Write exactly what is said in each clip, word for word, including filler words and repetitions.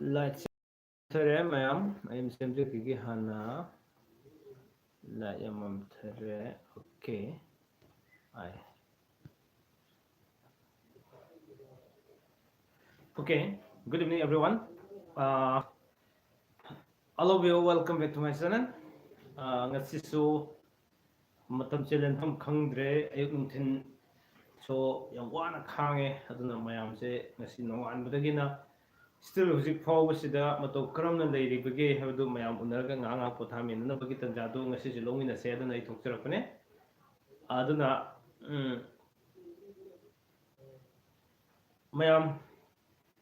Light ꯁꯦꯝꯊꯔꯦ ꯃꯌꯥꯝ, ꯑꯩ ꯑꯃ ꯁꯦꯝꯖꯈꯤꯒꯦ ꯍꯥꯟꯅ꯫ Light ꯑꯃ ꯃꯨꯠꯊꯔꯦ꯫ Okay. I. Okay. Good evening, everyone. Uh, all of you, welcome back to my channel. Uh, ꯉꯁꯤꯁꯨ ꯃꯇꯝꯁꯦ ꯂꯦꯟꯐꯝ ꯈꯪꯗ꯭ꯔꯦ꯫ ꯑꯌꯨꯛ ꯅꯨꯡꯊꯤꯜ ꯁꯣ ꯌꯥꯝ ꯋꯥꯅ ꯈꯥꯡꯉꯦ꯫ ꯑꯗꯨꯅ ꯃꯌꯥꯝꯁꯦ ꯉꯁꯤ ꯅꯣꯡꯉꯥꯟꯕꯗꯒꯤꯅ still ꯍꯧꯖꯤꯛ ꯐꯥꯎꯕꯁꯤꯗ ꯃꯇꯧ ꯀꯔꯝꯅ ꯂꯩꯔꯤꯕꯒꯦ ꯍꯥꯏꯕꯗꯨ ꯃꯌꯥꯝ ꯎꯅꯔꯒ ꯉꯥꯏꯍꯥꯛ ꯉꯥꯏꯍꯥꯛ ꯄꯣꯊꯥꯃꯤꯟꯅꯅꯕꯒꯤ ꯇꯥꯟꯖꯥꯗꯨ ꯉꯁꯤꯁꯨ ꯂꯧꯃꯤꯟꯅꯁꯦ ꯍꯥꯏꯗꯨꯅ ꯑꯩ ꯊꯣꯛꯆꯔꯛꯄꯅꯦ꯫ ꯑꯗꯨꯅ, ꯎꯝ, ꯃꯌꯥꯝ,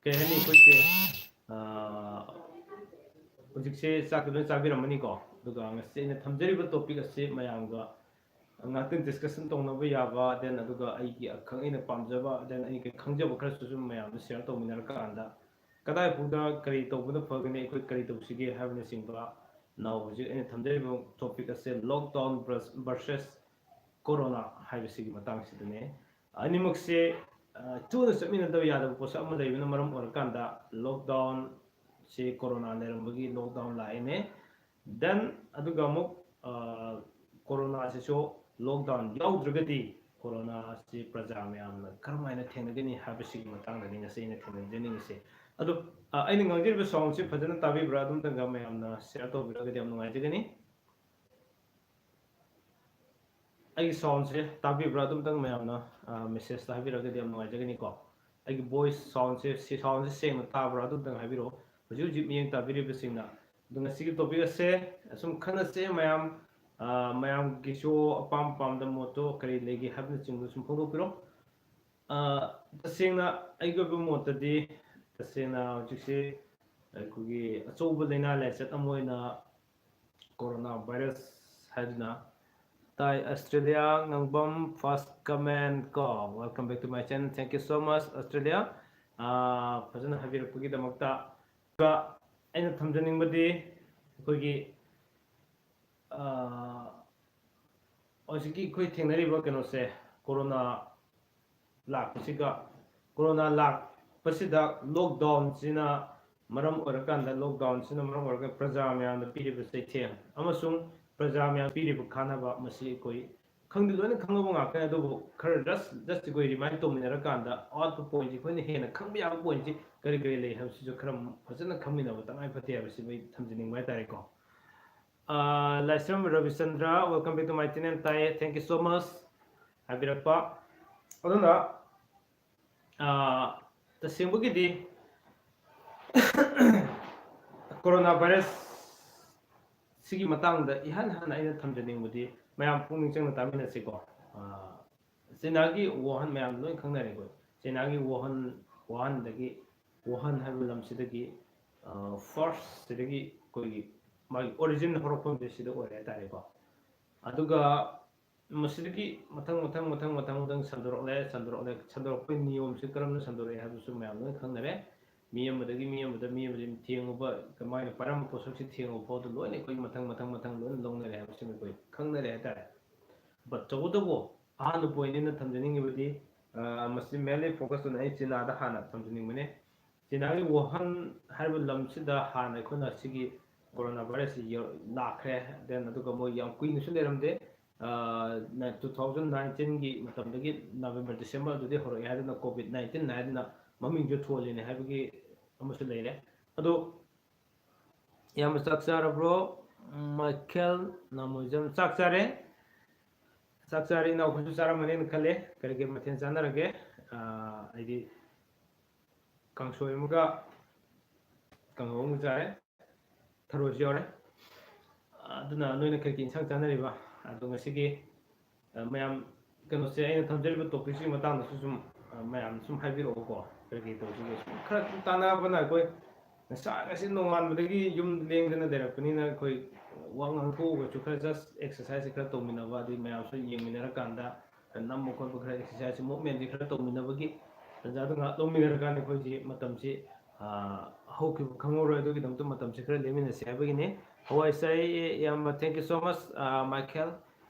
ꯀꯩ ꯍꯥꯏꯅꯤ, ꯑꯩꯈꯣꯏꯁꯦ, ꯑꯥ, ꯍꯧꯖꯤꯛꯁꯦ ꯆꯥꯛꯇꯤ ꯂꯣꯏ ꯆꯥꯕꯤꯔꯝꯃꯅꯤꯀꯣ꯫ ꯑꯗꯨꯒ ꯉꯁꯤ ꯑꯩꯅ ꯊꯝꯖꯔꯤꯕ topic ꯑꯁꯤ ꯃꯌꯥꯝꯒ ꯉꯥꯛꯇꯪ discussion ꯇꯧꯅꯕ ꯌꯥꯕ, then ꯑꯗꯨꯒ ꯑꯩꯒꯤ ꯑꯈꯪ-, ꯑꯩꯅ ꯄꯥꯝꯖꯕ, then ꯑꯩꯒꯤ ꯈꯪꯖꯕ ꯈꯔꯁꯨ ꯁꯨꯝ ꯃꯌꯥꯝꯗ share ꯇꯧꯃꯤꯟꯅꯔꯀꯥꯟꯗ ꯀꯗꯥꯏ ꯐꯥꯎꯗ ꯀꯔꯤ ꯇꯧꯕꯅ ꯐꯒꯅꯤ, ꯑꯩꯈꯣꯏ ꯀꯔꯤ ꯇꯧꯁꯤꯒꯦ ꯍꯥꯏꯕꯅꯆꯤꯡꯕ, ꯅꯥꯎ ꯍꯧꯖꯤꯛ ꯑꯩꯅ ꯊꯝꯖꯔꯤꯕ topic ꯑꯁꯦ lockdown vers-, versus corona ꯍꯥꯏꯕꯁꯤꯒꯤ ꯃꯇꯥꯡꯁꯤꯗꯅꯦ꯫ ꯑꯅꯤꯃꯛꯁꯦ, ꯑ, ꯆꯨꯅ ꯆꯠꯃꯤꯟꯅꯗꯕ ꯌꯥꯗꯕ ꯄꯣꯠꯁꯛ ꯑꯃ ꯂꯩꯕꯅ ꯃꯔꯝ ꯑꯣꯏꯔꯀꯥꯟꯗ lockdown ꯁꯤ corona ꯂꯩꯔꯝꯕꯒꯤ lockdown ꯂꯥꯛꯏꯅꯦ꯫ Then ꯑꯗꯨꯒ ꯑꯃꯨꯛ, ꯑ, corona ꯁꯤꯁꯨ lockdown ꯌꯥꯎꯗ꯭ꯔꯒꯗꯤ corona ꯁꯤ ꯄ꯭ꯔꯖꯥ ꯃꯌꯥꯝꯅ ꯀꯔꯝꯍꯥꯏꯅ ꯊꯦꯡꯅꯒꯅꯤ ꯍꯥꯏꯕꯁꯤꯒꯤ ꯃꯇꯥꯡꯗꯅꯤ ꯉꯁꯤ ꯑꯩꯅ ꯊꯦꯡꯅꯖꯅꯤꯡꯉꯤꯁꯦ꯫ ꯑꯗꯣ, ꯑ, ꯑꯩꯅ ꯉꯥꯡꯖꯔꯤꯕ sound ꯁꯤ ꯐꯖꯅ ꯇꯥꯕꯤꯕ꯭ꯔꯥ? ꯑꯗꯨꯝꯇꯪꯒ ꯃꯌꯥꯝꯅ share ꯇꯧꯕꯤꯔꯒꯗꯤ ꯌꯥꯝ ꯅꯨꯡꯉꯥꯏꯖꯒꯅꯤ꯫ ꯑꯩꯒꯤ sound ꯁꯦ ꯇꯥꯕꯤꯕ꯭ꯔꯥ? ꯑꯗꯨꯝꯇꯪ ꯃꯌꯥꯝꯅ, ꯑ, message ꯇ ꯍꯥꯏꯕꯤꯔꯒꯗꯤ ꯌꯥꯝ ꯅꯨꯡꯉꯥꯏꯖꯒꯅꯤꯀꯣ꯫ ꯑꯩꯒꯤ voice sound ꯁꯦ, ꯁꯤ sound ꯁꯦ ꯁꯦꯡꯅ ꯇꯥꯕ꯭ꯔꯥ? ꯑꯗꯨꯝꯇꯪ ꯍꯥꯏꯕꯤꯔꯛꯑꯣ꯫ ꯍꯧꯖꯤꯛ ꯍꯧꯖꯤꯛ ꯃꯤꯠꯌꯦꯡ ꯇꯥꯕꯤꯔꯤꯕꯁꯤꯡꯅ꯫ ꯑꯗꯣ ꯉꯁꯤꯒꯤ topic ꯑꯁꯦ ꯑꯁꯨꯝ ꯈꯟꯅꯁꯦ ꯃꯌꯥꯝ, ꯑ, ꯃꯌꯥꯝꯒꯤꯁꯨ ꯑꯄꯥꯝ ꯑꯄꯥꯝꯕ ꯃꯣꯠꯇꯣ ꯀꯔꯤ ꯂꯩꯒꯦ ꯍꯥꯏꯕꯅꯆꯤꯡꯕꯗꯣ ꯁꯨꯝ ꯐꯣꯡꯗꯣꯛꯄꯤꯔꯣ꯫ ꯑ, ꯇꯁꯦꯡꯅ ꯑꯩꯒꯤ ꯑꯣꯏꯕ ꯃꯣꯠꯇꯗꯤ, ꯇꯁꯦꯡꯅ ꯍꯧꯖꯤꯛꯁꯦ ꯑꯩꯈꯣꯏꯒꯤ ꯑꯆꯧꯕ ꯂꯥꯏꯅꯥ ꯂꯥꯏꯆꯠ ꯑꯃ ꯑꯣꯏꯅ corona virus ꯍꯥꯏꯗꯨꯅ ꯇꯥꯏ꯫ ꯑꯁꯇ꯭ꯔꯦꯂꯤꯌꯥ ꯉꯥꯡꯕꯝ first comment ꯀꯣ, welcome back to my channel, thank you so much Australia. ꯑꯥ, ꯐꯖꯅ ꯍꯥꯏꯕꯤꯔꯛꯄꯒꯤꯗꯃꯛꯇ꯫ ꯑꯗꯨꯒ ꯑꯩꯅ ꯊꯝꯖꯅꯤꯡꯕꯗꯤ ꯑꯩꯈꯣꯏꯒꯤ, ꯑꯥ, ꯍꯧꯖꯤꯛꯀꯤ ꯑꯩꯈꯣꯏ ꯊꯦꯡꯅꯔꯤꯕ ꯀꯩꯅꯣꯁꯦ, corona ꯂꯥꯛꯄꯁꯤꯒ, corona ꯂꯥꯛꯄꯁꯤꯗ lockdown ꯁꯤꯅ ꯃꯔꯝ ꯑꯣꯏꯔꯀꯥꯟꯗ, ꯂꯣꯛꯗꯥꯎꯟꯁꯤꯅ ꯃꯔꯝ ꯑꯣꯏꯔꯒ ꯄ꯭ꯔꯖꯥ ꯃꯌꯥꯝꯗ ꯄꯤꯔꯤꯕ ꯆꯩꯊꯦꯡ ꯑꯃꯁꯨꯡ ꯄ꯭ꯔꯖꯥ ꯃꯌꯥꯝ ꯄꯤꯔꯤꯕ ꯀꯥꯟꯅꯕ, ꯃꯁꯤ ꯑꯩꯈꯣꯏ ꯈꯪꯗꯤ ꯂꯣꯏꯅ ꯈꯪꯉꯕ ꯉꯥꯛꯇꯅꯤ꯫ ꯑꯗꯨꯕꯨ ꯈꯔ just just ꯑꯩꯈꯣꯏ ꯔꯤꯃꯥꯏꯟ ꯇꯧꯃꯤꯟꯅꯔꯀꯥꯟꯗ ꯑꯋꯥꯠꯄ ꯄꯣꯏꯟꯁꯤ, ꯑꯩꯈꯣꯏꯅ ꯍꯦꯟꯅ ꯈꯪꯕ ꯌꯥꯕ ꯄꯣꯏꯟꯁꯤ ꯀꯔꯤ ꯀꯔꯤ ꯂꯩ ꯍꯥꯏꯕꯁꯤꯁꯨ ꯈꯔ ꯐꯖꯅ ꯈꯪꯃꯤꯟꯅꯕ ꯇꯉꯥꯏ ꯐꯗꯦ ꯍꯥꯏꯕꯁꯤ ꯑꯩ ꯊꯝꯖꯅꯤꯡꯕ ꯍꯥꯏꯇꯥꯔꯦꯀꯣ꯫ ꯑꯥ, ꯂꯥꯏꯁ꯭ꯔꯝ ꯔꯕꯤꯆꯟꯗ꯭ꯔ, welcome back to my channel, ꯇꯥꯏꯌꯦ, thank you so much ꯍꯥꯏꯕꯤꯔꯛꯄ꯫ ꯑꯗꯨꯅ, ꯑꯥ, ꯇꯁꯦꯡꯕꯒꯤꯗꯤ ꯀꯣꯔꯣꯅꯥ ꯚꯥꯏꯔꯁ ꯁꯤꯒꯤ ꯃꯇꯥꯡꯗ ꯏꯍꯥꯟ ꯍꯥꯟꯅ ꯑꯩꯅ ꯊꯝꯖꯅꯤꯡꯕꯗꯤ, ꯃꯌꯥꯝ ꯄꯨꯛꯅꯤꯡ ꯆꯪꯅ ꯇꯥꯃꯤꯟꯅꯁꯤꯀꯣ꯫ ꯑꯥ, ꯆꯩꯅꯥꯒꯤ ꯋꯨꯍꯥꯟ ꯃꯌꯥꯝ ꯂꯣꯏ ꯈꯪꯅꯔꯦꯀꯣ꯫ ꯆꯩꯅꯥꯒꯤ ꯋꯨꯍꯥꯟ, ꯋꯨꯍꯥꯟꯗꯒꯤ, ꯋꯨꯍꯥꯟ ꯍꯥꯏꯕ ꯂꯝꯁꯤꯗꯒꯤ, ꯑꯥ, ꯐꯥꯔꯁ ꯁꯤꯗꯒꯤ ꯑꯩꯈꯣꯏꯒꯤ ꯃꯥꯒꯤ ꯑꯣꯔꯤꯖꯤꯟ ꯍꯧꯔꯛꯐꯝꯁꯦ ꯁꯤꯗ ꯑꯣꯏꯔꯦ ꯍꯥꯏꯇꯥꯔꯦꯀꯣ꯫ ꯑꯗꯨꯒ ꯃꯁꯤꯗꯒꯤ ꯃꯊꯪ, ꯃꯊꯪ, ꯃꯊꯪ, ꯃꯊꯪ, ꯃꯊꯪ ꯁꯟꯗꯣꯔꯛꯂꯦ, ꯁꯟꯗꯣꯔꯛꯂꯦ꯫ ꯁꯟꯗꯣꯔꯛꯄꯒꯤ ꯅꯤꯌꯣꯝꯁꯤ ꯀꯔꯝꯅ ꯁꯟꯗꯣꯔꯛꯑꯦ ꯍꯥꯏꯕꯁꯨ ꯃꯌꯥꯝ ꯂꯣꯏ ꯈꯪꯅꯔꯦ꯫ ꯃꯤ ꯑꯃꯗꯒꯤ ꯃꯤ ꯑꯃꯗ, ꯃꯤ ꯑꯃꯗꯒꯤ ꯊꯦꯡꯉꯨꯕ, ꯀꯃꯥꯏꯅ ꯄꯥꯏꯔꯝꯕ ꯄꯣꯠꯁꯛꯁꯤ ꯊꯦꯡꯉꯨꯕ ꯐꯥꯎꯗ ꯂꯣꯏꯅ ꯑꯩꯈꯣꯏ ꯃꯊꯪ, ꯃꯊꯪ, ꯃꯊꯪ ꯂꯣꯏꯅ ꯂꯧꯅꯔꯦ ꯍꯥꯏꯕꯁꯤꯃ ꯑꯩꯈꯣꯏ ꯈꯪꯅꯔꯦ ꯍꯥꯏꯇꯥꯔꯦ꯫ But ꯇꯧꯕꯇꯕꯨ ꯑꯍꯥꯟꯕ ꯄꯣꯏꯟꯅꯦꯅ ꯊꯝꯖꯅꯤꯡꯉꯤꯕꯗꯤ, ꯑ, ꯃꯁꯤ mainly focus ꯑꯣꯏꯅ ꯑꯩ ꯆꯤꯅꯥꯗ ꯍꯥꯟꯅ ꯊꯝꯖꯅꯤꯡꯕꯅꯦ꯫ ꯆꯤꯅꯥꯒꯤ ꯋꯨꯍꯥꯟ ꯍꯥꯏꯔꯤꯕ ꯂꯝꯁꯤꯗ ꯍꯥꯟꯅ ꯑꯩꯈꯣꯏꯅ ꯁꯤꯒꯤ ꯀꯣꯔꯣꯅꯥ ꯚꯥꯏꯔꯁꯁꯤ ꯌꯧ-, ꯂꯥꯛꯈ꯭ꯔꯦ꯫ Then ꯑꯗꯨꯒ ꯃꯣꯏ ꯌꯥꯝ ꯀꯨꯏꯅꯁꯨ ꯂꯩꯔꯝꯗꯦ꯫ ꯑ, ꯅ-, two thousand nineteenꯒꯤ ꯃꯇꯝꯗꯒꯤ November, December ꯑꯗꯨꯗꯒꯤ ꯍꯧꯔꯛꯑꯦ ꯍꯥꯏꯗꯨꯅ COVID nineteen ꯍꯥꯏꯗꯨꯅ ꯃꯃꯤꯡꯁꯨ ꯊꯣꯜꯂꯤꯅꯦ ꯍꯥꯏꯕꯒꯤ ꯑꯃꯁꯨ ꯂꯩꯔꯦ꯫ ꯑꯗꯣ ꯏꯌꯥꯝꯕ ꯆꯥꯛ ꯆꯥꯔꯕ꯭ꯔꯣ? ꯃꯥꯏꯀꯦꯜ ꯅꯥꯃꯣꯏꯖꯝ, ꯆꯥꯛ ꯆꯥꯔꯦ꯫ ꯆꯥꯛ ꯆꯥꯔꯦ, ꯏꯅꯥꯎꯈꯣꯏꯁꯨ ꯆꯥꯔꯝꯃꯅꯤꯅ ꯈꯜꯂꯦ꯫ ꯀꯔꯤ ꯀꯔꯤ ꯃꯊꯦꯜ ꯆꯥꯟꯅꯔꯒꯦ? ꯑ, ꯑꯩꯗꯤ ꯀꯥꯡꯁꯣꯏ ꯑꯃꯒ ꯀꯥꯡꯍꯧ ꯑꯃꯒ ꯆꯥꯔꯦ꯫ ꯊꯔꯣꯏꯁꯨ ꯌꯥꯎꯔꯦ꯫ ꯑꯗꯨꯅ ꯅꯣꯏꯅ ꯀꯔꯤ ꯀꯔꯤ ꯏꯟꯁꯥꯡ ꯆꯥꯅꯔꯤꯕ? ꯑꯗꯣ ꯉꯁꯤꯒꯤ, ꯑ, ꯃꯌꯥꯝ ꯀꯩꯅꯣꯁꯦ, ꯑꯩꯅ ꯊꯝꯖꯔꯤꯕ topicꯁꯤꯒꯤ ꯃꯇꯥꯡꯗꯁꯨ ꯁꯨꯝ, ꯑ, ꯃꯌꯥꯝ ꯁꯨꯝ ꯍꯥꯏꯕꯤꯔꯛꯑꯣꯀꯣ꯫ ꯀꯔꯤ ꯀꯔꯤ ꯇꯧꯁꯤꯒꯦ? ꯁꯨꯝ ꯈꯔ ꯁꯨꯝ ꯇꯥꯟꯅꯕꯅ ꯑꯩꯈꯣꯏ ꯉꯁꯥꯏ, ꯉꯁꯤ ꯅꯣꯡꯉꯥꯟꯕꯗꯒꯤ ꯌꯨꯝ ꯂꯦꯡꯗꯅ ꯂꯩꯔꯛꯄꯅꯤꯅ ꯑꯩꯈꯣꯏ ꯋꯥ ꯉꯥꯡꯊꯣꯛꯎꯔꯒꯁꯨ ꯈꯔ just exerciseꯁꯦ ꯈꯔ ꯇꯧꯃꯤꯟꯅꯕ, ꯑꯗꯩ ꯃꯌꯥꯝꯁꯨ ꯌꯦꯡꯃꯤꯟꯅꯔꯀꯥꯟꯗ ꯈꯔ ꯅꯝꯕ ꯈꯣꯠꯄ, ꯈꯔ exerciseꯁꯦ, movementꯁꯦ ꯈꯔ ꯇꯧꯃꯤꯟꯅꯕꯒꯤ ꯇꯟꯖꯥꯗꯣ ꯉꯥꯏꯍꯥꯛ ꯂꯧꯃꯤꯟꯅꯔꯀꯥꯟꯗ ꯑꯩꯈꯣꯏꯁꯤ ꯃꯇꯝꯁꯤ, ꯑ, ꯍꯧꯈꯤꯕ ꯈꯪꯍꯧꯔꯣꯏ꯫ ꯑꯗꯨꯒꯤꯗꯃꯛꯇ ꯃꯇꯝꯁꯤ ꯈꯔ ꯂꯦꯟꯃꯤꯟꯅꯁꯤ ꯍꯥꯏꯕꯒꯤꯅꯤ꯫ ꯍꯋꯥꯏ ꯆꯥꯏ, ꯏꯌꯥꯝꯕ, thank you so much, ꯑ, ꯃꯥꯏꯀꯦꯜ꯫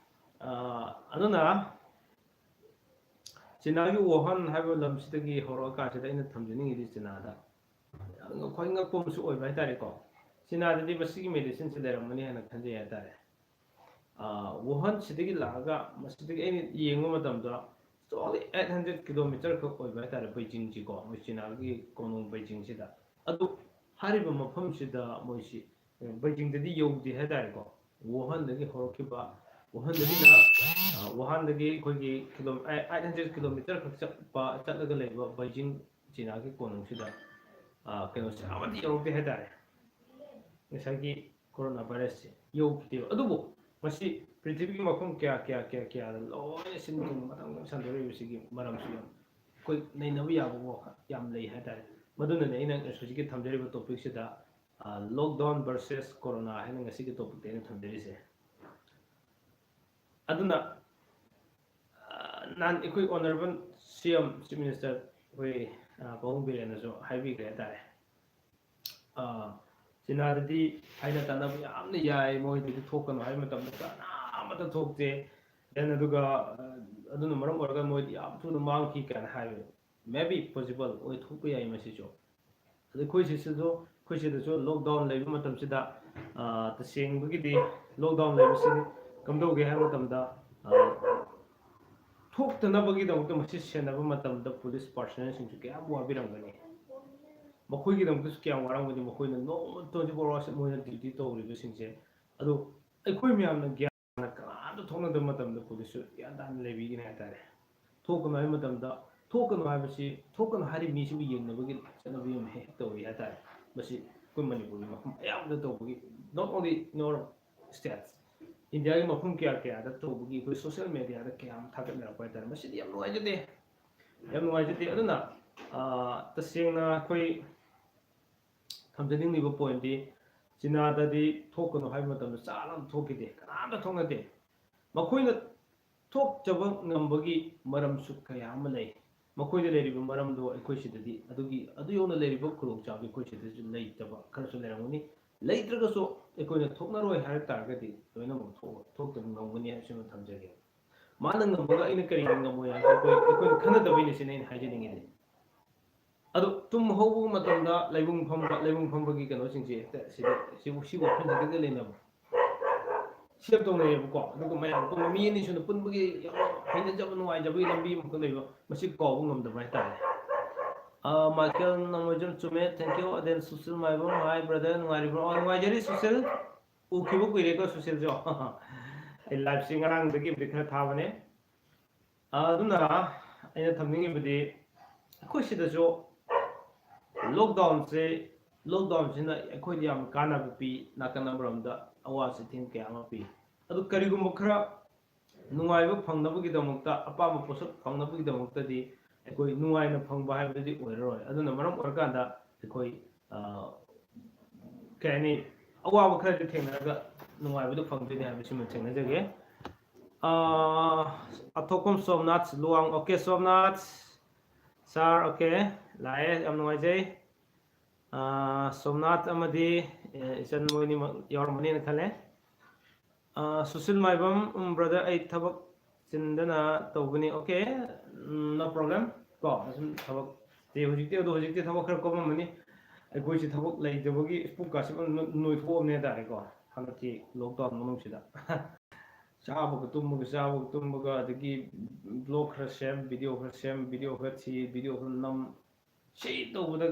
ꯑ, ꯑꯗꯨꯅ ꯆꯤꯅꯥꯒꯤ ꯋꯨꯍꯥꯟ ꯍꯥꯏꯕ ꯂꯝꯁꯤꯗꯒꯤ ꯍꯧꯔꯛꯑꯀꯥꯟꯁꯤꯗ ꯑꯩꯅ ꯊꯝꯖꯅꯤꯡꯉꯤꯗꯤ ꯆꯤꯅꯥꯗ, ꯈ꯭ꯋꯥꯏ ꯉꯛꯄ ꯑꯃꯁꯨ ꯑꯣꯏꯕ ꯍꯥꯏꯇꯥꯔꯦꯀꯣ꯫ ꯆꯤꯅꯥꯗꯗꯤ ꯃꯁꯤꯒꯤ ꯃꯦꯗꯤꯁꯤꯟꯁꯦ ꯂꯩꯔꯝꯒꯅꯤ ꯍꯥꯏꯅ ꯈꯟꯖꯩ ꯍꯥꯏꯇꯥꯔꯦ꯫ ꯋꯨꯍꯥꯟ ꯁꯤꯗꯒꯤ ꯂꯥꯛꯑꯒ ꯃꯁꯤꯗꯒꯤ ꯑꯩꯅ ꯌꯦꯡꯕ ꯃꯇꯝꯗ only eight hundred kilometer ꯈꯛ ꯑꯣꯏꯕ ꯍꯥꯏꯇꯥꯔꯦ ꯕꯩꯖꯤꯡꯁꯤꯀꯣ, ꯃꯣꯏ ꯆꯤꯅꯥꯒꯤ ꯀꯣꯅꯨꯡ ꯕꯩꯖꯤꯡꯁꯤꯗ꯫ ꯑꯗꯨ ꯍꯥꯏꯔꯤꯕ ꯃꯐꯝꯁꯤꯗ ꯃꯣꯏꯁꯤ ꯕꯩꯖꯤꯡꯗꯗꯤ ꯌꯧꯗꯦ ꯍꯥꯏꯇꯥꯔꯦꯀꯣ꯫ ꯋꯨꯍꯥꯟꯗꯒꯤ ꯍꯧꯔꯛꯈꯤꯕ, ꯋꯨꯍꯥꯟꯗꯒꯤꯅ ꯋꯨꯍꯥꯟꯗꯒꯤ ꯑꯩꯈꯣꯏꯒꯤ ꯀꯤꯂꯣ eight hundred kilometer ꯈꯛ ꯆꯠꯄ ꯆꯠꯂꯒ ꯂꯩꯕ ꯕꯩꯖꯤꯡ ꯆꯤꯅꯥꯒꯤ ꯀꯣꯅꯨꯡꯁꯤꯗ ꯀꯩꯅꯣꯁꯦ ꯑꯃꯠꯇ ꯌꯧꯔꯛꯇꯦ ꯍꯥꯏꯇꯥꯔꯦ꯫ ꯉꯁꯥꯏꯒꯤ ꯀꯣꯔꯣꯅꯥ ꯚꯥꯏꯔꯁꯁꯦ ꯌꯧꯈꯤꯗꯦꯕ꯫ ꯑꯗꯨꯕꯨ ꯃꯁꯤ ꯄ꯭ꯔꯤꯊꯤꯕꯤꯒꯤ ꯃꯐꯝ ꯀꯌꯥ ꯀꯌꯥ ꯀꯌꯥ ꯀꯌꯥꯗ ꯂꯣꯏꯅ ꯁꯤꯟ ꯊꯨꯡꯅ ꯃꯊꯪ ꯃꯊꯪ ꯁꯟꯗꯣꯔꯛꯏꯕꯁꯤꯒꯤ ꯃꯔꯝꯁꯨ ꯌꯥꯝ ꯑꯩꯈꯣꯏ ꯅꯩꯅꯕ ꯌꯥꯕ ꯋꯥꯈꯜ ꯌꯥꯝ ꯂꯩ ꯍꯥꯏꯇꯥꯔꯦ꯫ ꯃꯗꯨꯅꯅꯦ ꯑꯩꯅ ꯍꯧꯖꯤꯛꯀꯤ ꯊꯝꯖꯔꯤꯕ ꯇꯣꯄꯤꯛꯁꯤꯗ ꯂꯣꯛꯗꯥꯎꯟ ꯚꯔꯁꯦꯁ ꯀꯣꯔꯣꯅꯥ ꯍꯥꯏꯅ ꯉꯁꯤꯒꯤ ꯇꯣꯄꯤꯛꯇ ꯑꯩꯅ ꯊꯝꯖꯔꯤꯁꯦ꯫ ꯑꯗꯨꯅ ꯅꯍꯥꯟ ꯑꯩꯈꯣꯏ ꯑꯣꯅꯔꯦꯕꯜ ꯁꯤ ꯑꯦꯝ, ꯆꯤꯐ ꯃꯤꯅꯤꯁꯇꯔ ꯑꯩꯈꯣꯏ ꯄꯥꯕꯨꯡ ꯕꯤꯔꯦꯟꯅꯁꯨ ꯍꯥꯏꯕꯤꯈ꯭ꯔꯦ ꯍꯥꯏꯇꯥꯔꯦ꯫ ꯆꯤꯅꯥꯗꯗꯤ ꯍꯥꯏꯅ ꯇꯥꯟꯅꯕ ꯌꯥꯝꯅ ꯌꯥꯏ, ꯃꯣꯏꯗꯗꯤ ꯊꯣꯛꯀꯅꯨ ꯍꯥꯏꯕ ꯃꯇꯝꯗ ꯀꯅꯥ ꯑꯃꯠꯇ ꯊꯣꯛꯇꯦ꯫ ꯗꯦꯟ ꯑꯗꯨꯒ ꯑꯗꯨꯅ ꯃꯔꯝ ꯑꯣꯏꯔꯒ ꯃꯣꯏꯗꯤ ꯌꯥꯝ ꯊꯨꯅ ꯃꯥꯡꯈꯤ ꯀꯥꯏꯅ ꯍꯥꯏꯕ꯫ Maybe possible ꯑꯣꯏꯊꯣꯛꯄ ꯌꯥꯏ ꯃꯁꯤꯁꯨ꯫ ꯑꯗ ꯑꯩꯈꯣꯏ ꯁꯤꯁꯤꯁꯨ ꯑꯩꯈꯣꯏ ꯁꯤꯗꯁꯨ ꯂꯣꯛꯗꯥꯎꯟ ꯂꯩꯕ ꯃꯇꯝꯁꯤꯗ ꯇꯁꯦꯡꯕꯒꯤꯗꯤ ꯂꯣꯛꯗꯥꯎꯟ ꯂꯩꯕꯁꯤ ꯀꯝꯗꯧꯒꯦ ꯍꯥꯏꯕ ꯃꯇꯝꯗ ꯊꯣꯛꯇꯅꯕꯒꯤꯗꯃꯛꯇ ꯃꯁꯤ ꯁꯦꯟꯅꯕ ꯃꯇꯝꯗ ꯄꯨꯂꯤꯁ ꯄꯥꯔꯁꯅꯦꯜꯁꯤꯡꯁꯨ ꯀꯌꯥꯝ ꯋꯥꯕꯤꯔꯝꯒꯅꯤ꯫ ꯃꯈꯣꯏꯒꯤꯗꯃꯛꯇꯁꯨ ꯀꯌꯥꯝ ꯋꯥꯔꯝꯒꯅꯤ꯫ ꯃꯈꯣꯏꯅ ꯅꯣꯡꯃ twenty four hours ꯃꯣꯏꯅ ꯗ꯭ꯌꯨꯇꯤ ꯇꯧꯔꯤꯕꯁꯤꯡꯁꯦ꯫ ꯑꯗꯨ ꯑꯩꯈꯣꯏ ꯃꯌꯥꯝꯅ ꯒ꯭ꯌꯥꯟ ꯀꯅꯥꯝꯇ ꯊꯣꯛꯅꯗꯕ ꯃꯇꯝꯗ ꯄꯨꯂꯤꯁꯁꯨ ꯒ꯭ꯌꯥꯟ ꯇꯥꯅ ꯂꯩꯕꯤꯒꯅꯤ ꯍꯥꯏꯇꯥꯔꯦ꯫ ꯊꯣꯛꯀꯅꯨ ꯍꯥꯏꯕ ꯃꯇꯝꯗ ꯊꯣꯛꯀꯅꯨ ꯍꯥꯏꯕꯁꯤ, ꯊꯣꯛꯀꯅꯨ ꯍꯥꯏꯔꯤꯕ ꯃꯤꯁꯤꯕꯨ ꯌꯦꯡꯅꯕꯒꯤ ꯆꯠꯅꯕꯤ ꯑꯃ ꯍꯦꯛ ꯍꯦꯛ ꯇꯧꯔꯤ ꯍꯥꯏꯇꯥꯔꯦ꯫ ꯃꯁꯤ ꯑꯩꯈꯣꯏ ꯃꯅꯤꯄꯨꯔꯒꯤ ꯃꯐꯝ ꯑꯌꯥꯝꯕꯗ ꯇꯧꯕꯒꯤ, not only in our states, ꯏꯟꯗꯤꯌꯥꯒꯤ ꯃꯐꯝ ꯀꯌꯥ ꯀꯌꯥꯗ ꯇꯧꯕꯒꯤ ꯑꯩꯈꯣꯏ ꯁꯣꯁꯤꯌꯦꯜ ꯃꯦꯗꯤꯌꯥꯗ ꯀꯌꯥꯝ ꯊꯥꯒꯠꯅꯔꯛꯄ ꯍꯥꯏꯇꯥꯔꯦ꯫ ꯃꯁꯤꯗꯤ ꯌꯥꯝ ꯅꯨꯡꯉꯥꯏꯖꯗꯦ, ꯌꯥꯝ ꯅꯨꯡꯉꯥꯏꯖꯗꯦ꯫ ꯑꯗꯨꯅ ꯇꯁꯦꯡꯅ ꯑꯩꯈꯣꯏ ꯊꯝꯖꯅꯤꯡꯂꯤꯕ ꯄꯣꯏꯟꯗꯤ, ꯆꯤꯅꯥꯗꯗꯤ ꯊꯣꯛꯀꯅꯨ ꯍꯥꯏꯕ ꯃꯇꯝꯗ ꯆꯥ ꯂꯥꯎꯅ ꯊꯣꯛꯈꯤꯗꯦ, ꯀꯅꯥꯝꯇ ꯊꯣꯛꯅꯗꯦ꯫ ꯃꯈꯣꯏꯅ ꯊꯣꯛꯆꯕ ꯉꯝꯕꯒꯤ ꯃꯔꯝꯁꯨ ꯀꯌꯥ ꯑꯃ ꯂꯩ꯫ ꯃꯈꯣꯏꯗ ꯂꯩꯔꯤꯕ ꯃꯔꯝꯗꯣ ꯑꯩꯈꯣꯏ ꯁꯤꯗꯗꯤ ꯑꯗꯨꯒꯤ, ꯑꯗꯨ ꯌꯧꯅ ꯂꯩꯔꯤꯕ ꯈꯨꯗꯣꯡꯆꯥꯕꯗꯤ ꯑꯩꯈꯣꯏ ꯁꯤꯗꯁꯨ ꯂꯩꯇꯕ ꯈꯔꯁꯨ ꯂꯩꯔꯝꯒꯅꯤ꯫ ꯂꯩꯇ꯭ꯔꯒꯁꯨ ꯑꯩꯈꯣꯏꯅ ꯊꯣꯛꯅꯔꯣꯏ ꯍꯥꯏꯔ ꯇꯥꯔꯒꯗꯤ ꯂꯣꯏꯅꯃꯛ ꯊꯣꯛ-, ꯊꯣꯛꯇꯕ ꯉꯝꯒꯅꯤ ꯍꯥꯏꯕꯁꯤꯃ ꯊꯝꯖꯒꯦ꯫ ꯃꯥꯅ ꯉꯝꯃꯒ ꯑꯩꯅ ꯀꯔꯤꯒꯤ ꯉꯝꯃꯣꯏ ꯍꯥꯏꯕꯁꯦ ꯑꯩꯈꯣꯏ, ꯑꯩꯈꯣꯏꯅ ꯈꯟꯅꯗꯕꯩꯅꯤ ꯁꯤꯅ ꯑꯩꯅ ꯍꯥꯏꯖꯅꯤꯡꯉꯤꯁꯦ꯫ ꯑꯗꯣ ꯇꯨꯝ ꯍꯧꯕ ꯃꯇꯝꯗ ꯂꯩꯕꯨꯡ ꯐꯝꯕ, ꯂꯩꯕꯨꯡ ꯐꯝꯕꯒꯤ ꯀꯩꯅꯣꯁꯤꯡꯁꯦ ꯍꯦꯛꯇ ꯁꯤꯗ, ꯁꯤ, ꯁꯤ ꯋꯥꯈꯜꯁꯤꯗ ꯍꯦꯛꯇ ꯂꯩꯅꯕ꯫ ꯁꯤ ꯌꯥꯝ ꯇꯧꯅꯩꯌꯦꯕꯀꯣ꯫ ꯑꯗꯨꯒ ꯃꯌꯥꯝ ꯄꯨꯡ ꯃꯤ ꯑꯅꯤ ꯁꯨꯅ ꯄꯨꯟꯕꯒꯤ ꯌꯥꯝ ꯍꯩꯅꯖꯕ, ꯅꯨꯡꯉꯥꯏꯖꯕꯒꯤ ꯂꯝꯕꯤ ꯑꯃꯈꯛ ꯂꯩꯕ, ꯃꯁꯤ ꯀꯥꯎꯕ ꯉꯝꯗꯕ ꯍꯥꯏꯇꯥꯔꯦ꯫ ꯑ, ꯃꯥꯏꯀꯦꯜ ꯅꯃꯣꯏꯖꯝ, ꯆꯨꯝꯃꯦ, thank you꯫ ꯑꯗꯦꯟ Sushil Maibam, hi brother, ꯅꯨꯡꯉꯥꯏꯔꯤꯕ꯭ꯔꯣ? ꯑ, ꯅꯨꯡꯉꯥꯏꯖꯔꯤ ꯁꯨꯁꯤꯜ꯫ ꯎꯈꯤꯕ ꯀꯨꯏꯔꯦꯀꯣ ꯁꯨꯁꯤꯜꯁꯨ꯫ ꯑꯩ liveꯁꯤ ꯉꯔꯥꯡꯗꯒꯤꯕꯨꯗꯤ ꯈꯔ ꯊꯥꯕꯅꯦ꯫ ꯑ, ꯑꯗꯨꯅ ꯑꯩꯅ ꯊꯝꯅꯤꯡꯉꯤꯕꯗꯤ, ꯑꯩꯈꯣꯏ ꯁꯤꯗꯁꯨ lockdownꯁꯦ, lockdownꯁꯤꯅ ꯑꯩꯈꯣꯏꯗ ꯌꯥꯝ ꯀꯥꯟꯅꯕ ꯄꯤ, ꯅꯥꯀꯟ ꯑꯃꯔꯣꯝꯗ ꯑꯋꯥ ꯆꯩꯊꯦꯡ ꯀꯌꯥ ꯑꯃ ꯄꯤ꯫ ꯑꯗꯨ ꯀꯔꯤꯒꯨꯝꯕ ꯈꯔ ꯅꯨꯡꯉꯥꯏꯕ ꯐꯪꯅꯕꯒꯤꯗꯃꯛꯇ, ꯑꯄꯥꯝꯕ ꯄꯣꯠꯁꯛ ꯐꯪꯅꯕꯒꯤꯗꯃꯛꯇꯗꯤ ꯑꯩꯈꯣꯏ ꯅꯨꯡꯉꯥꯏꯅ ꯐꯪꯕ ꯍꯥꯏꯕꯗꯨꯗꯤ ꯑꯣꯏꯔꯔꯣꯏ꯫ ꯑꯗꯨꯅ ꯃꯔꯝ ꯑꯣꯏꯔꯀꯥꯟꯗ ꯑꯩꯈꯣꯏ, ꯑ, ꯀꯩ ꯍꯥꯏꯅꯤ, ꯑꯋꯥꯕ ꯈꯔꯗꯤ ꯊꯦꯡꯅꯔꯒ ꯅꯨꯡꯉꯥꯏꯕꯗꯨ ꯐꯪꯗꯣꯏꯅꯤ ꯍꯥꯏꯕꯁꯤꯃ ꯊꯦꯡꯅꯖꯒꯦ꯫ ꯑ, ꯑꯊꯣꯛꯄꯝ Somnath Luwang, okay, Somnath sir, okay, ꯂꯥꯛꯑꯦ, ꯌꯥꯝ ꯅꯨꯡꯉꯥꯏꯖꯩ꯫ ꯑ, ꯁꯣꯝꯅꯥꯊ ꯑꯃꯗꯤ, ꯑ, ꯏꯆꯟ ꯃꯣꯏꯅꯤꯃꯛ ꯌꯥꯎꯔꯝꯃꯅꯤꯅ ꯈꯜꯂꯦ꯫ ꯑ, ꯁꯨꯁꯤꯜ ꯃꯥꯏꯕꯝ, ꯎꯝ, brother, ꯑꯩ ꯊꯕꯛ ꯆꯤꯟꯗꯅ ꯇꯧꯕꯅꯤ꯫ Okay, ꯎꯝ, no problem꯫ ꯀꯣ, ꯑꯁꯨꯝ ꯊꯕꯛ, ꯇꯦ, ꯍꯧꯖꯤꯛꯇꯤ, ꯑꯗꯣ ꯍꯧꯖꯤꯛꯇꯤ ꯊꯕꯛ ꯈꯔ ꯀꯣꯝꯃꯝꯃꯅꯤ꯫ ꯑꯩꯈꯣꯏꯁꯤ ꯊꯕꯛ ꯂꯩꯇꯕꯒꯤ ꯄꯨꯛꯀꯥꯁꯤ ꯐꯖꯅ ꯅꯣꯏ-, ꯅꯣꯏꯊꯣꯛꯑꯕꯅꯦ ꯍꯥꯏꯇꯥꯔꯦꯀꯣ, ꯍꯟꯗꯛꯀꯤ lockdown ꯃꯅꯨꯡꯁꯤꯗ꯫ ꯆꯥꯕꯒ ꯇꯨꯝꯕꯒ, ꯆꯥꯕꯒ ꯇꯨꯝꯕꯒ, ꯑꯗꯒꯤ vlog ꯈꯔ ꯁꯦꯝ, video ꯈꯔ ꯁꯦꯝ, video ꯈꯔ ꯊꯤ, video ꯈꯔ ꯅꯝ, ꯁꯤ ꯇꯧꯕꯗ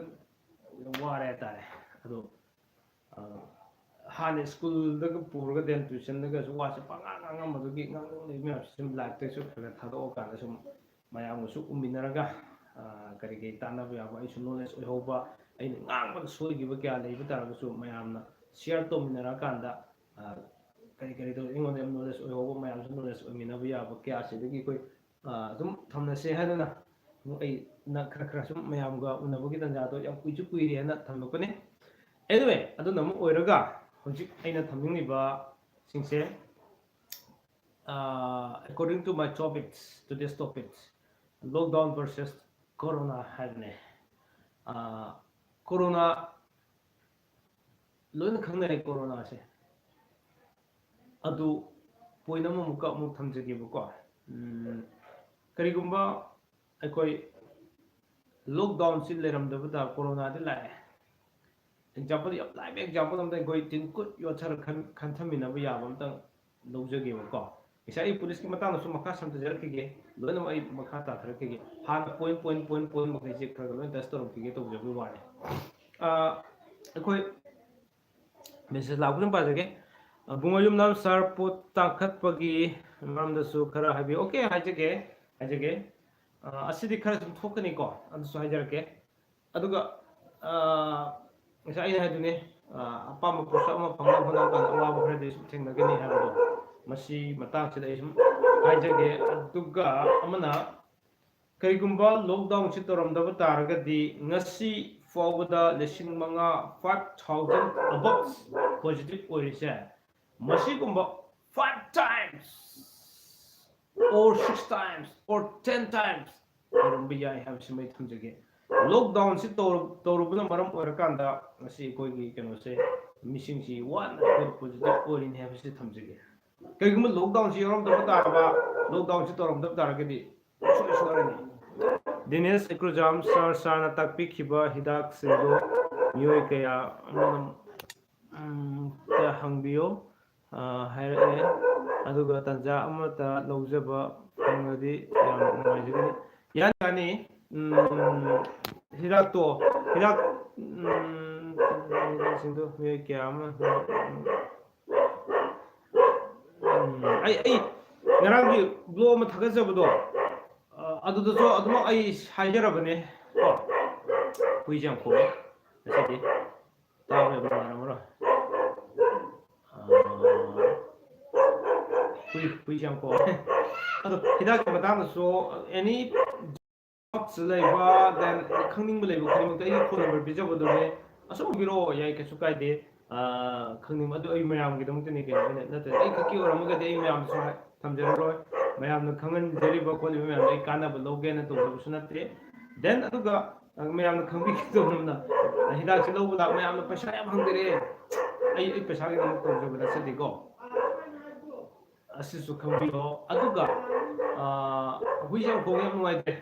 ꯋꯥꯔꯦ ꯍꯥꯏꯇꯥꯔꯦ꯫ ꯑꯗꯣ, ꯑ, ꯍꯥꯟꯅ ꯁ꯭ꯀꯨꯜꯗꯒ ꯄꯨꯔꯒ then tuitionꯗꯒꯁꯨ ꯋꯥꯁꯦ ꯄꯉꯥꯡ ꯉꯥꯡꯉꯝꯕꯗꯨꯒꯤ ꯉꯥꯡꯅꯤꯡ ꯂꯩꯕ ꯃꯌꯥꯝꯁꯤ ꯁꯨꯝ liveꯇꯁꯨ ꯈꯔ ꯈꯔ ꯊꯥꯗꯣꯛꯑꯀꯥꯟꯗ ꯁꯨꯝ ꯃꯌꯥꯝꯒꯁꯨ ꯎꯃꯤꯟꯅꯔꯒ, ꯑ, ꯀꯔꯤ ꯀꯔꯤ ꯇꯥꯟꯅꯕ ꯌꯥꯕ, ꯑꯩꯁꯨ knowledge ꯑꯣꯏꯍꯧꯕ, ꯑꯩꯅ ꯉꯥꯡꯕꯗ ꯁꯣꯏꯈꯤꯕ ꯀꯌꯥ ꯂꯩꯕ ꯇꯥꯔꯒꯁꯨ ꯃꯌꯥꯝꯅ share ꯇꯧꯃꯤꯟꯅꯔꯀꯥꯟꯗ, ꯑ, ꯀꯔꯤ ꯀꯔꯤ ꯇꯧ-, ꯑꯩꯉꯣꯟꯗ ꯌꯥꯝ knowledge ꯑꯣꯏꯍꯧꯕ, ꯃꯌꯥꯝꯁꯨ knowledge ꯑꯣꯏꯃꯤꯟꯅꯕ ꯌꯥꯕ ꯀꯌꯥꯁꯤꯗꯒꯤ ꯑꯩꯈꯣꯏ, ꯑ, ꯑꯗꯨꯝ ꯊꯝꯅꯁꯦ ꯍꯥꯏꯗꯅ ꯑꯃꯨꯛ ꯑꯩꯅ ꯈꯔ ꯈꯔ ꯁꯨꯝ ꯃꯌꯥꯝꯒ ꯎꯅꯕꯒꯤ ꯇꯥꯟꯖꯥꯗꯣ ꯌꯥꯝ ꯀꯨꯏꯁꯨ ꯀꯨꯏꯔꯦꯅ ꯊꯝꯂꯛꯄꯅꯦ꯫ Anyway, ꯑꯗꯨꯅ ꯑꯃꯨꯛ ꯑꯣꯏꯔꯒ ꯍꯧꯖꯤꯛ ꯑꯩꯅ ꯊꯝꯅꯤꯡꯂꯤꯕꯁꯤꯡꯁꯦ, ꯑ, according to my topics, today's topics, lockdown versus corona ꯍꯥꯏꯕꯅꯦ꯫ ꯑ, corona ꯂꯣꯏꯅ ꯈꯪꯅꯔꯦ coronaꯁꯦ꯫ ꯑꯗꯨ point ꯑꯃꯃꯨꯛꯀ ꯑꯃꯨꯛ ꯊꯝꯖꯒꯦꯕꯀꯣ꯫ ꯎꯝ, ꯀꯔꯤꯒꯨꯝꯕ ꯑꯩꯈꯣꯏ ꯂꯣꯛꯗꯥꯎꯟꯁꯤ ꯂꯩꯔꯝꯗꯕꯗ ꯀꯣꯔꯣꯅꯥꯗꯤ ꯂꯥꯛꯑꯦ꯫ ꯑꯦꯛꯖꯥꯝꯄꯜ, ꯌꯥꯝ ꯂꯥꯏꯕ ꯑꯦꯛꯖꯥꯝꯄꯜ ꯑꯝꯇꯪ ꯑꯩꯈꯣꯏ ꯇꯤꯟ ꯀꯨꯠ ꯌꯣꯠꯊꯔ ꯈꯟ- ꯈꯟꯊꯃꯤꯟꯅꯕ ꯌꯥꯕ ꯑꯝꯇꯪ ꯂꯧꯖꯒꯦꯕꯀꯣ꯫ ꯉꯁꯥꯏ ꯑꯩ ꯄꯨꯂꯤꯁꯀꯤ ꯃꯇꯥꯡꯗꯁꯨ ꯃꯈꯥ ꯁꯝꯊꯖꯔꯛꯈꯤꯒꯦ, ꯂꯣꯏꯅꯃꯛ ꯑꯩ ꯃꯈꯥ ꯇꯥꯊꯔꯛꯈꯤꯒꯦ꯫ ꯍꯥꯟꯅ ꯄꯣꯏꯟ ꯄꯣꯏꯟ ꯄꯣꯏꯟ ꯄꯣꯏꯟ ꯃꯈꯩꯁꯦ ꯈꯔ ꯈꯔ ꯂꯣꯏꯅ ꯇꯆ ꯇꯧꯔꯛꯈꯤꯒꯦ ꯇꯧꯖꯕꯒꯤ ꯋꯥꯅꯤ꯫ ꯑꯥ, ꯑꯩꯈꯣꯏ ꯃꯦꯁꯦꯖ ꯂꯥꯛꯄ ꯑꯗꯨꯝ ꯄꯥꯖꯒꯦ꯫ ꯑ, ꯕꯨꯡꯉꯣ ꯌꯨꯝꯅꯥꯝ ꯁꯥꯔ, ꯄꯣꯠ ꯇꯥꯡꯈꯠꯄꯒꯤ ꯃꯔꯝꯗꯁꯨ ꯈꯔ ꯍꯥꯏꯕꯤꯌꯨ꯫ ꯑꯣꯀꯦ, ꯍꯥꯏꯖꯒꯦ, ꯍꯥꯏꯖꯒꯦ꯫ ꯑ, ꯑꯁꯤꯗꯤ ꯈꯔ ꯁꯨꯝ ꯊꯣꯛꯀꯅꯤꯀꯣ, ꯑꯗꯨꯁꯨ ꯍꯥꯏꯖꯔꯛꯀꯦ꯫ ꯑꯗꯨꯒ, ꯑ, ꯉꯁꯥꯏ ꯑꯩꯅ ꯍꯥꯏꯗꯨꯅꯤ, ꯑ, ꯑꯄꯥꯝꯕ ꯄꯣꯠꯁꯛ ꯑꯃ ꯐꯪꯅꯕ ꯍꯣꯠꯅꯕ ꯀꯥꯟꯗ ꯑꯋꯥꯕ ꯈꯔꯗꯤ ꯁꯨꯝ ꯊꯦꯡꯅꯒꯅꯤ ꯍꯥꯏꯕꯗꯣ, ꯃꯁꯤ ꯃꯇꯥꯡꯁꯤꯗ ꯑꯩ ꯁꯨꯝ ꯍꯥꯏꯖꯒꯦ꯫ ꯑꯗꯨꯒ ꯑꯃꯅ, ꯀꯔꯤꯒꯨꯝꯕ ꯂꯣꯛꯗꯥꯎꯟꯁꯤ ꯇꯧꯔꯝꯗꯕ ꯇꯥꯔꯒꯗꯤ ꯉꯁꯤ ꯐꯥꯎꯕꯗ ꯂꯤꯁꯤꯡ ꯃꯉꯥ, five thousand above positive ꯑꯣꯏꯔꯤꯁꯦ, ꯃꯁꯤꯒꯨꯝꯕ five times or six times or ten times ꯑꯣꯏꯔꯝꯕ ꯌꯥꯏ ꯍꯥꯏꯕꯁꯤꯃ ꯑꯩ ꯊꯝꯖꯒꯦ꯫ ꯂꯣꯛꯗꯥꯎꯟꯁꯤ ꯇꯧꯔ-, ꯇꯧꯔꯨꯕꯅ ꯃꯔꯝ ꯑꯣꯏꯔꯀꯥꯟꯗ ꯉꯁꯤ ꯑꯩꯈꯣꯏꯒꯤ ꯀꯩꯅꯣꯁꯦ, ꯃꯤꯁꯤꯡꯁꯤ ꯋꯥꯅ ꯑꯩꯈꯣꯏ positive ꯑꯣꯏꯔꯤꯅꯤ ꯍꯥꯏꯕꯁꯤ ꯊꯝꯖꯒꯦ꯫ ꯀꯔꯤꯒꯨꯝꯕ ꯂꯣꯛꯗꯥꯎꯟꯁꯤ ꯌꯥꯎꯔꯝꯗꯕ ꯇꯥꯔꯕ, ꯂꯣꯛꯗꯥꯎꯟꯁꯤ ꯇꯧꯔꯝꯗꯕ ꯇꯥꯔꯒꯗꯤ ꯁꯣꯏ ꯁꯣꯏꯔꯅꯤ꯫ ꯗꯤꯅꯦꯁ ꯑꯦꯀ꯭ꯔꯨꯖꯥꯝ ꯁꯥꯔ, ꯁꯥꯔꯅ ꯇꯥꯛꯄꯤꯈꯤꯕ ꯍꯤꯗꯥꯛꯁꯤꯡꯗꯣ ꯃꯤꯑꯣꯏ ꯀꯌꯥ ꯑꯃꯅ, ꯎꯝ, ꯇ ꯍꯪꯕꯤꯌꯨ, ꯑ, ꯍꯥꯏꯔꯛꯑꯦ꯫ ꯑꯗꯨꯒ ꯇꯥꯟꯖꯥ ꯑꯃꯇ ꯂꯧꯖꯕ ꯐꯪꯂꯗꯤ ꯌꯥꯝ ꯅꯨꯡꯉꯥꯏꯖꯒꯅꯤ꯫ ꯌꯥꯅꯤ, ꯌꯥꯅꯤ꯫ ꯎꯝ, ꯍꯤꯗꯥꯛꯇꯣ, ꯍꯤꯗꯥꯛ, ꯎꯝ, ꯁꯤꯡꯗꯣ ꯃꯤꯑꯣꯏ ꯀꯌꯥ ꯑꯃ, ꯎꯝ, ꯑꯩ, ꯑꯩ ꯉꯔꯥꯡꯒꯤ ꯕ꯭ꯂꯣ ꯑꯃ ꯊꯥꯒꯠꯆꯕꯗꯣ, ꯑ, ꯑꯗꯨꯗꯁꯨ ꯑꯗꯨꯃꯛ ꯑꯩ ꯍꯥꯏꯖꯔꯕꯅꯦ ꯀꯣ꯫ ꯍꯨꯏꯁꯦ ꯌꯥꯝ ꯈꯣꯡꯉꯦ ꯉꯁꯤꯗꯤ, ꯇꯥꯕ ꯌꯥꯝ ꯅꯨꯡꯉꯥꯏꯔꯝꯃꯔꯣꯏ꯫ ꯑ, ꯍꯨꯏ, ꯍꯨꯏꯁꯦ ꯌꯥꯝ ꯈꯣꯡꯉꯦ꯫ ꯑꯗꯣ ꯍꯤꯗꯥꯛꯀꯤ ꯃꯇꯥꯡꯗꯁꯨ any doubts ꯂꯩꯕ, then ꯈꯪꯅꯤꯡꯕ ꯂꯩꯕ ꯈꯨꯗꯤꯡꯃꯛꯇ ꯑꯩꯒꯤ ꯐꯣꯟ ꯅꯝꯕꯔ ꯄꯤꯖꯕꯗꯨꯅꯦ, ꯑꯁꯨꯝ ꯍꯪꯕꯤꯔꯛꯑꯣ, ꯌꯥꯏ, ꯀꯩꯁꯨ ꯀꯥꯏꯗꯦ꯫ ꯑ, ꯈꯪꯅꯤꯡꯕ ꯑꯗꯨ ꯑꯩ ꯃꯌꯥꯝꯒꯤꯗꯃꯛꯇꯅꯤ ꯀꯩꯅꯣ, ꯑꯩꯅ ꯅꯠꯇ꯭ꯔꯗꯤ ꯑꯩ ꯈꯛꯀꯤ ꯑꯣꯏꯔꯝꯃꯒꯗꯤ ꯑꯩ ꯃꯌꯥꯝꯗꯁꯨ ꯍꯥꯏ-, ꯊꯝꯖꯔꯔꯣꯏ꯫ ꯃꯌꯥꯝꯅ ꯈꯪꯍꯟꯖꯔꯤꯕ ꯈꯣꯠꯂꯤꯕ ꯃꯌꯥꯝꯗꯣ ꯑꯩ ꯀꯥꯟꯅꯕ ꯂꯧꯒꯦꯅ ꯇꯧꯖꯕꯁꯨ ꯅꯠꯇꯦ꯫ Then ꯑꯗꯨꯒ, ꯑ, ꯃꯌꯥꯝꯅ ꯈꯪꯕꯤꯒꯗꯧꯕ ꯑꯃꯅ, ꯑ, ꯍꯤꯗꯥꯛꯁꯦ ꯂꯧꯕ ꯂꯥꯛ-, ꯃꯌꯥꯝꯅ ꯄꯩꯁꯥ ꯌꯥꯝ ꯍꯪꯕꯤꯔꯛꯑꯦ꯫ ꯑꯩ, ꯑꯩ ꯄꯩꯁꯥꯒꯤꯗꯃꯛ ꯇꯧꯖꯕ ꯅꯠꯆꯗꯦꯀꯣ꯫ ꯑꯁꯤꯁꯨ ꯈꯪꯕꯤꯌꯣ꯫ ꯑꯗꯨꯒ, ꯑ, ꯍꯨꯏꯁꯦ ꯌꯥꯝ ꯈꯣꯡꯉꯦ, ꯌꯥꯝ ꯅꯨꯡꯉꯥꯏꯇꯦ꯫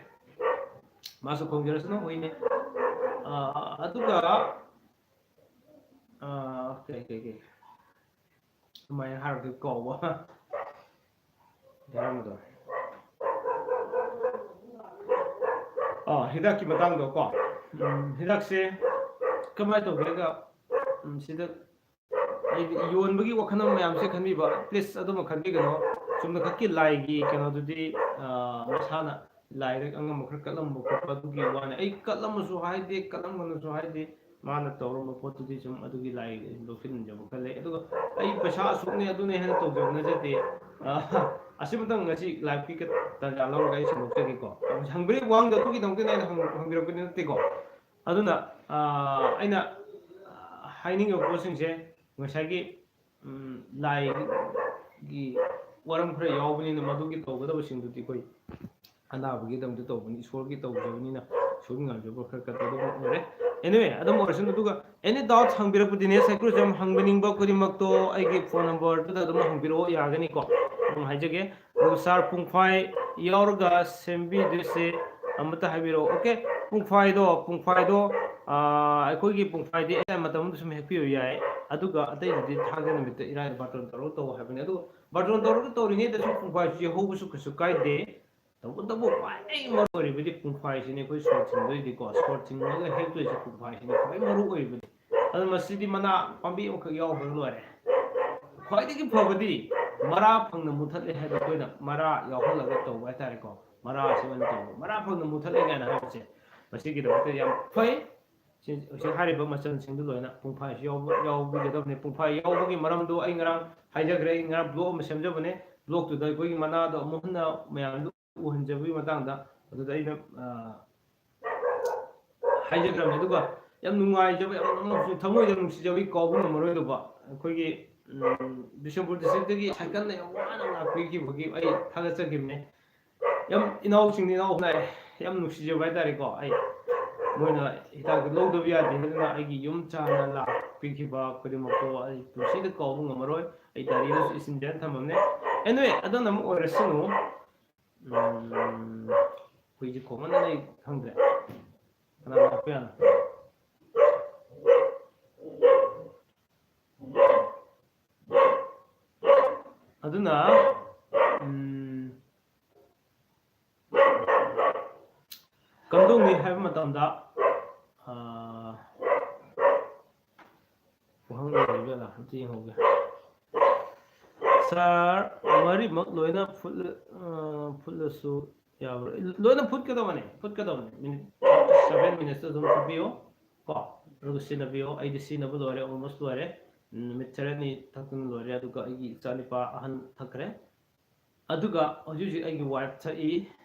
ꯃꯥꯁꯨ ꯈꯣꯡꯖꯔꯁꯅꯨ, ꯍꯨꯏꯅꯦ꯫ ꯑꯥ, ꯑꯗꯨꯒ, ꯑꯥ, ꯀꯩ, ꯀꯩ, ꯀꯩ? ꯑꯗꯨꯃꯥꯏꯅ ꯍꯥꯏꯔꯗꯤ ꯀꯥꯎꯕ꯫ ꯌꯥꯔꯝꯕꯗꯣ꯫ ꯑꯥ, ꯍꯤꯗꯥꯛꯀꯤ ꯃꯇꯥꯡꯗꯣ ꯀꯣ꯫ ꯎꯝ, ꯍꯤꯗꯥꯛꯁꯦ ꯀꯃꯥꯏꯅ ꯇꯧꯒꯦꯒ, ꯎꯝ, ꯁꯤꯗ ꯑꯩꯗꯤ ꯌꯣꯟꯕꯒꯤ ꯋꯥꯈꯜ ꯑꯃ ꯃꯌꯥꯝꯁꯦ ꯈꯟꯕꯤꯕ, please ꯑꯗꯨꯃ ꯈꯟꯕꯤꯒꯅꯣ꯫ ꯆꯨꯝꯅ ꯈꯛꯀꯤ ꯂꯥꯏꯒꯤ ꯀꯩꯅꯣꯗꯨꯗꯤ, ꯑꯥ, ꯃꯁꯥꯅ ꯂꯥꯏꯗ ꯑꯉꯝꯕ ꯈꯔ ꯀꯠꯂꯝꯕ ꯈꯣꯠꯄ ꯑꯗꯨꯒꯤ ꯋꯥꯅꯤ꯫ ꯑꯩ ꯀꯠꯂꯝꯃꯁꯨ ꯍꯥꯏꯗꯦ, ꯀꯠꯂꯝꯒꯅꯨꯁꯨ ꯍꯥꯏꯗꯦ꯫ ꯃꯥꯅ ꯇꯧꯔꯝꯕ ꯄꯣꯠꯇꯨꯗꯤ ꯁꯨꯝ ꯑꯗꯨꯒꯤ ꯂꯥꯏ ꯂꯧꯁꯤꯟꯖꯕ ꯈꯔ ꯂꯩ꯫ ꯑꯗꯨꯒ ꯑꯩ ꯄꯩꯁꯥ ꯑꯁꯨꯛꯅꯦ ꯑꯗꯨꯅꯦ ꯍꯥꯏꯅ ꯇꯧꯖꯕ ꯅꯠꯆꯗꯦ꯫ ꯑꯥ, ꯑꯁꯤꯃꯇꯪ ꯉꯁꯤ live ꯀꯤ ꯇꯥꯟꯖꯥ ꯂꯧꯔꯒ ꯑꯩ ꯁꯟꯗꯣꯛꯆꯒꯦꯀꯣ꯫ ꯍꯪꯕꯤꯔꯤꯕ ꯋꯥꯍꯪꯗꯣ ꯑꯗꯨꯒꯤꯗꯃꯛꯇꯅꯦ ꯑꯩꯅ ꯍꯪ-, ꯍꯪꯕꯤꯔꯛꯄꯗꯤ ꯅꯠꯇꯦꯀꯣ꯫ ꯑꯗꯨꯅ, ꯑꯥ, ꯑꯩꯅ ꯍꯥꯏꯅꯤꯡꯉꯤꯕ ꯄꯣꯠꯁꯤꯡꯁꯦ ꯉꯁꯥꯏꯒꯤ, ꯎꯝ, ꯂꯥꯏꯒꯤ ꯋꯥꯔꯝ ꯈꯔ ꯌꯥꯎꯕꯅꯤꯅ ꯃꯗꯨꯒꯤ ꯇꯧꯒꯗꯕꯁꯤꯡꯗꯨꯗꯤ ꯑꯩꯈꯣꯏ ꯑꯅꯥꯕꯒꯤꯗꯃꯛꯇ ꯇꯧꯕꯅꯤ, ꯏꯁꯣꯔꯒꯤ ꯇꯧꯖꯕꯅꯤꯅ ꯏꯁꯣꯔꯒꯤ ꯉꯥꯡꯖꯕ ꯈꯔ ꯀꯠꯄ ꯑꯗꯨꯝ ꯑꯣꯏꯔꯦ꯫ Anyway, ꯑꯗꯨꯝ ꯑꯣꯏꯔꯁꯅꯨ꯫ ꯑꯗꯨꯒ any doubt ꯍꯪꯕꯤꯔꯛꯄꯗꯤꯅꯦ, ꯁꯥꯏꯀ꯭ꯔꯣꯁꯦ ꯌꯥꯝ ꯍꯪꯕꯤꯅꯤꯡꯕ ꯈꯨꯗꯤꯡꯃꯛꯇꯣ ꯑꯩꯒꯤ phone number ꯗꯨꯗ ꯑꯗꯨꯝ ꯍꯪꯕꯤꯔꯛꯑꯣ, ꯌꯥꯒꯅꯤꯀꯣ꯫ ꯑꯗꯨꯝ ꯍꯥꯏꯖꯒꯦ꯫ ꯑꯗꯨꯒ sir, ꯄꯨꯡꯐꯥꯏ ꯌꯥꯎꯔꯒ ꯁꯦꯝꯕꯤꯗꯣꯏꯁꯦ ꯑꯃꯇ ꯍꯥꯏꯕꯤꯔꯛꯑꯣ꯫ Okay, ꯄꯨꯡꯐꯥꯏꯗꯣ, ꯄꯨꯡꯐꯥꯏꯗꯣ, ꯑꯥ, ꯑꯩꯈꯣꯏꯒꯤ ꯄꯨꯡꯐꯥꯏꯗꯤ ꯑꯩꯅ ꯃꯇꯝ ꯑꯃꯗ ꯁꯨꯝ ꯍꯦꯛꯄꯤꯕ ꯌꯥꯏ꯫ ꯑꯗꯨꯒ ꯑꯇꯩꯗꯨꯗꯤ ꯊꯥꯡꯖ ꯅꯨꯃꯤꯠꯇ ꯏꯔꯥꯏꯗ ꯕꯥꯔꯇꯣꯟ ꯇꯧꯔꯒ ꯇꯧ ꯍꯥꯏꯕꯅꯤ꯫ ꯑꯗꯨ ꯕꯥꯔꯇꯣꯟ ꯇꯧꯔꯒ ꯇꯧꯔꯤꯉꯩꯗꯁꯨ ꯄꯨꯡꯐꯥꯏꯁꯨ ꯌꯧꯍꯧꯕꯁꯨ ꯀꯩꯁꯨ ꯀꯥꯏꯗꯦ꯫ ꯇꯧꯕꯇꯕꯨ ꯈ꯭ꯋꯥꯏꯗꯒꯤ ꯃꯔꯨ ꯑꯣꯏꯔꯤꯕꯗꯤ ꯄꯨꯡꯐꯥꯏꯁꯤꯅꯤ꯫ ꯑꯩꯈꯣꯏ ꯁꯣꯔ ꯊꯤꯡꯗꯣꯏꯗꯤꯀꯣ, ꯁꯣꯔ ꯊꯤꯡꯉꯒ ꯍꯦꯛꯇꯣꯏꯁꯦ ꯄꯨꯡꯐꯥꯏꯁꯤꯅꯤ ꯈ꯭ꯋꯥꯏ ꯃꯔꯨ ꯑꯣꯏꯔꯤꯕꯗꯤ꯫ ꯑꯗꯨ ꯃꯁꯤꯗꯤ ꯃꯅꯥ ꯄꯥꯝꯕꯤ ꯑꯃꯈꯛ ꯌꯥꯎꯈ꯭ꯔꯒ ꯂꯣꯏꯔꯦ꯫ ꯈ꯭ꯋꯥꯏꯗꯒꯤ ꯐꯕꯗꯤ ꯃꯔꯥ ꯐꯪꯅ ꯃꯨꯊꯠꯂꯦ ꯍꯥꯏꯕ ꯑꯩꯈꯣꯏꯅ ꯃꯔꯥ ꯌꯥꯎꯍꯜꯂꯒ ꯇꯧꯕ ꯍꯥꯏꯇꯥꯔꯦꯀꯣ꯫ ꯃꯔꯥꯁꯤ ꯑꯣꯏꯅ ꯇꯧꯕ, ꯃꯔꯥ ꯐꯪꯅ ꯃꯨꯊꯠꯂꯦ ꯀꯥꯏꯅ ꯍꯥꯏꯕꯁꯦ ꯃꯁꯤꯒꯤꯗꯃꯛꯇ ꯌꯥꯝ ꯐꯩ꯫ ꯁꯤ ꯍꯧꯖꯤꯛ ꯍꯥꯏꯔꯤꯕ ꯃꯆꯜꯁꯤꯡꯗꯨ ꯂꯣꯏꯅ ꯄꯨꯡꯐꯥꯏꯁꯨ ꯌꯥꯎꯕ, ꯌꯥꯎꯕꯤꯒꯗꯕꯅꯤ꯫ ꯄꯨꯡꯐꯥꯏ ꯌꯥꯎꯕꯒꯤ ꯃꯔꯝꯗꯣ ꯑꯩ ꯉꯔꯥꯡ ꯍꯥꯏꯖꯈ꯭ꯔꯦ꯫ ꯑꯩ ꯉꯔꯥꯡ blog ꯑꯃ ꯁꯦꯝꯖꯕꯅꯦ꯫ Blog ꯇꯨꯗ ꯑꯩꯈꯣꯏꯒꯤ ꯃꯅꯥꯗꯣ ꯑꯃꯨꯛ ꯍꯟꯅ ꯃꯌꯥꯝꯗꯨ ꯎꯍꯟꯖꯕꯒꯤ ꯃꯇꯥꯡꯗ꯫ ꯑꯗꯨꯗ ꯑꯩꯅ, ꯑ, ꯍꯥꯏꯖꯈ꯭ꯔꯕꯅꯤ꯫ ꯑꯗꯨꯒ ꯌꯥꯝ ꯅꯨꯡꯉꯥꯏꯖꯕ, ꯌꯥꯝ ꯅꯨꯡꯁꯤ-, ꯊꯃꯣꯏꯗ ꯅꯨꯡꯁꯤꯖꯕꯒꯤ ꯀꯥꯎꯕ ꯉꯝꯃꯔꯣꯏꯗꯕ ꯑꯩꯈꯣꯏꯒꯤ, ꯎꯝ, ꯕꯤꯁꯦꯝꯄꯨꯔ district ꯇꯒꯤ ꯁꯥꯏꯀꯜꯅ ꯌꯥꯝ ꯋꯥꯅ ꯂꯥꯛꯄꯤꯈꯤꯕꯒꯤ ꯑꯩ ꯊꯥꯒꯠꯆꯈꯤꯕꯅꯤ꯫ ꯌꯥꯝ ꯏꯅꯥꯎꯁꯤꯡꯅ ꯏꯅꯥꯎ ꯍꯣꯠꯅꯔꯦ꯫ ꯌꯥꯝ ꯅꯨꯡꯁꯤꯖꯕ ꯍꯥꯏꯇꯥꯔꯦꯀꯣ꯫ ꯑꯩ ꯃꯣꯏꯅ ꯍꯤꯗꯥꯛꯇꯨ ꯂꯧꯗꯕ ꯌꯥꯗꯦ ꯍꯥꯏꯗꯨꯅ ꯑꯩꯒꯤ ꯌꯨꯝ ꯆꯥꯅ ꯂꯥꯛꯄꯤꯈꯤꯕ ꯈꯨꯗꯤꯡꯃꯛꯇꯣ ꯑꯩ ꯄꯨꯟꯁꯤꯗ ꯀꯥꯎꯕ ꯉꯝꯃꯔꯣꯏ꯫ ꯑꯩ diary ꯗꯁꯨ ꯏꯁꯤꯟꯖꯅ ꯊꯝꯃꯝꯅꯦ꯫ Anyway, ꯑꯗꯨꯅ ꯑꯃ ꯑꯣꯏꯔꯁꯅꯨ꯫ ꯎꯝ, ꯍꯨꯏꯁꯦ ꯈꯣꯡꯃꯟꯗꯅ ꯑꯩ ꯈꯪꯗ꯭ꯔꯦ꯫ ꯀꯅꯥ ꯂꯥꯛꯄ ꯌꯥꯅꯣ? ꯑꯗꯨꯅ, ꯎꯝ, ꯀꯝꯗꯧꯅꯤ ꯍꯥꯏꯕ ꯃꯇꯝꯗ, ꯑꯥ, ꯋꯥꯍꯪ ꯂꯩꯕ꯭ꯔꯥ? ꯑꯝꯇ ꯌꯦꯡꯍꯧꯒꯦ꯫ ꯁꯥꯔ, ꯃꯔꯤꯃꯛ ꯂꯣꯏꯅ ꯐꯨꯠꯂ-, ꯑꯥ, ꯐꯨꯠꯂꯁꯨ ꯌꯥꯕ꯭ꯔꯥ? ꯂꯣꯏꯅ ꯐꯨꯠꯀꯗꯕꯅꯦ, ꯐꯨꯠꯀꯗꯕꯅꯦ꯫ Minute seven minutes ꯑꯗꯨꯝ ꯐꯨꯠꯄꯤꯌꯣ ꯀꯣ, ꯑꯗꯨꯒ ꯁꯤꯖꯤꯟꯅꯕꯤꯌꯣ꯫ ꯑꯩꯗꯤ ꯁꯤꯖꯤꯟꯅꯕ ꯂꯣꯏꯔꯦ, almost ꯂꯣꯏꯔꯦ꯫ ꯅꯨꯃꯤꯠ ꯇꯔꯦꯠꯅꯤ ꯊꯛꯇꯅ ꯂꯣꯏꯔꯦ꯫ ꯑꯗꯨꯒ ꯑꯩꯒꯤ ꯏꯆꯥꯅꯤꯄꯥ ꯑꯍꯟ ꯊꯛꯈ꯭ꯔꯦ꯫ ꯑꯗꯨꯒ ꯍꯧꯖꯤꯛ ꯍꯧꯖꯤꯛ ꯑꯩꯒꯤ wife ꯊꯛꯏ꯫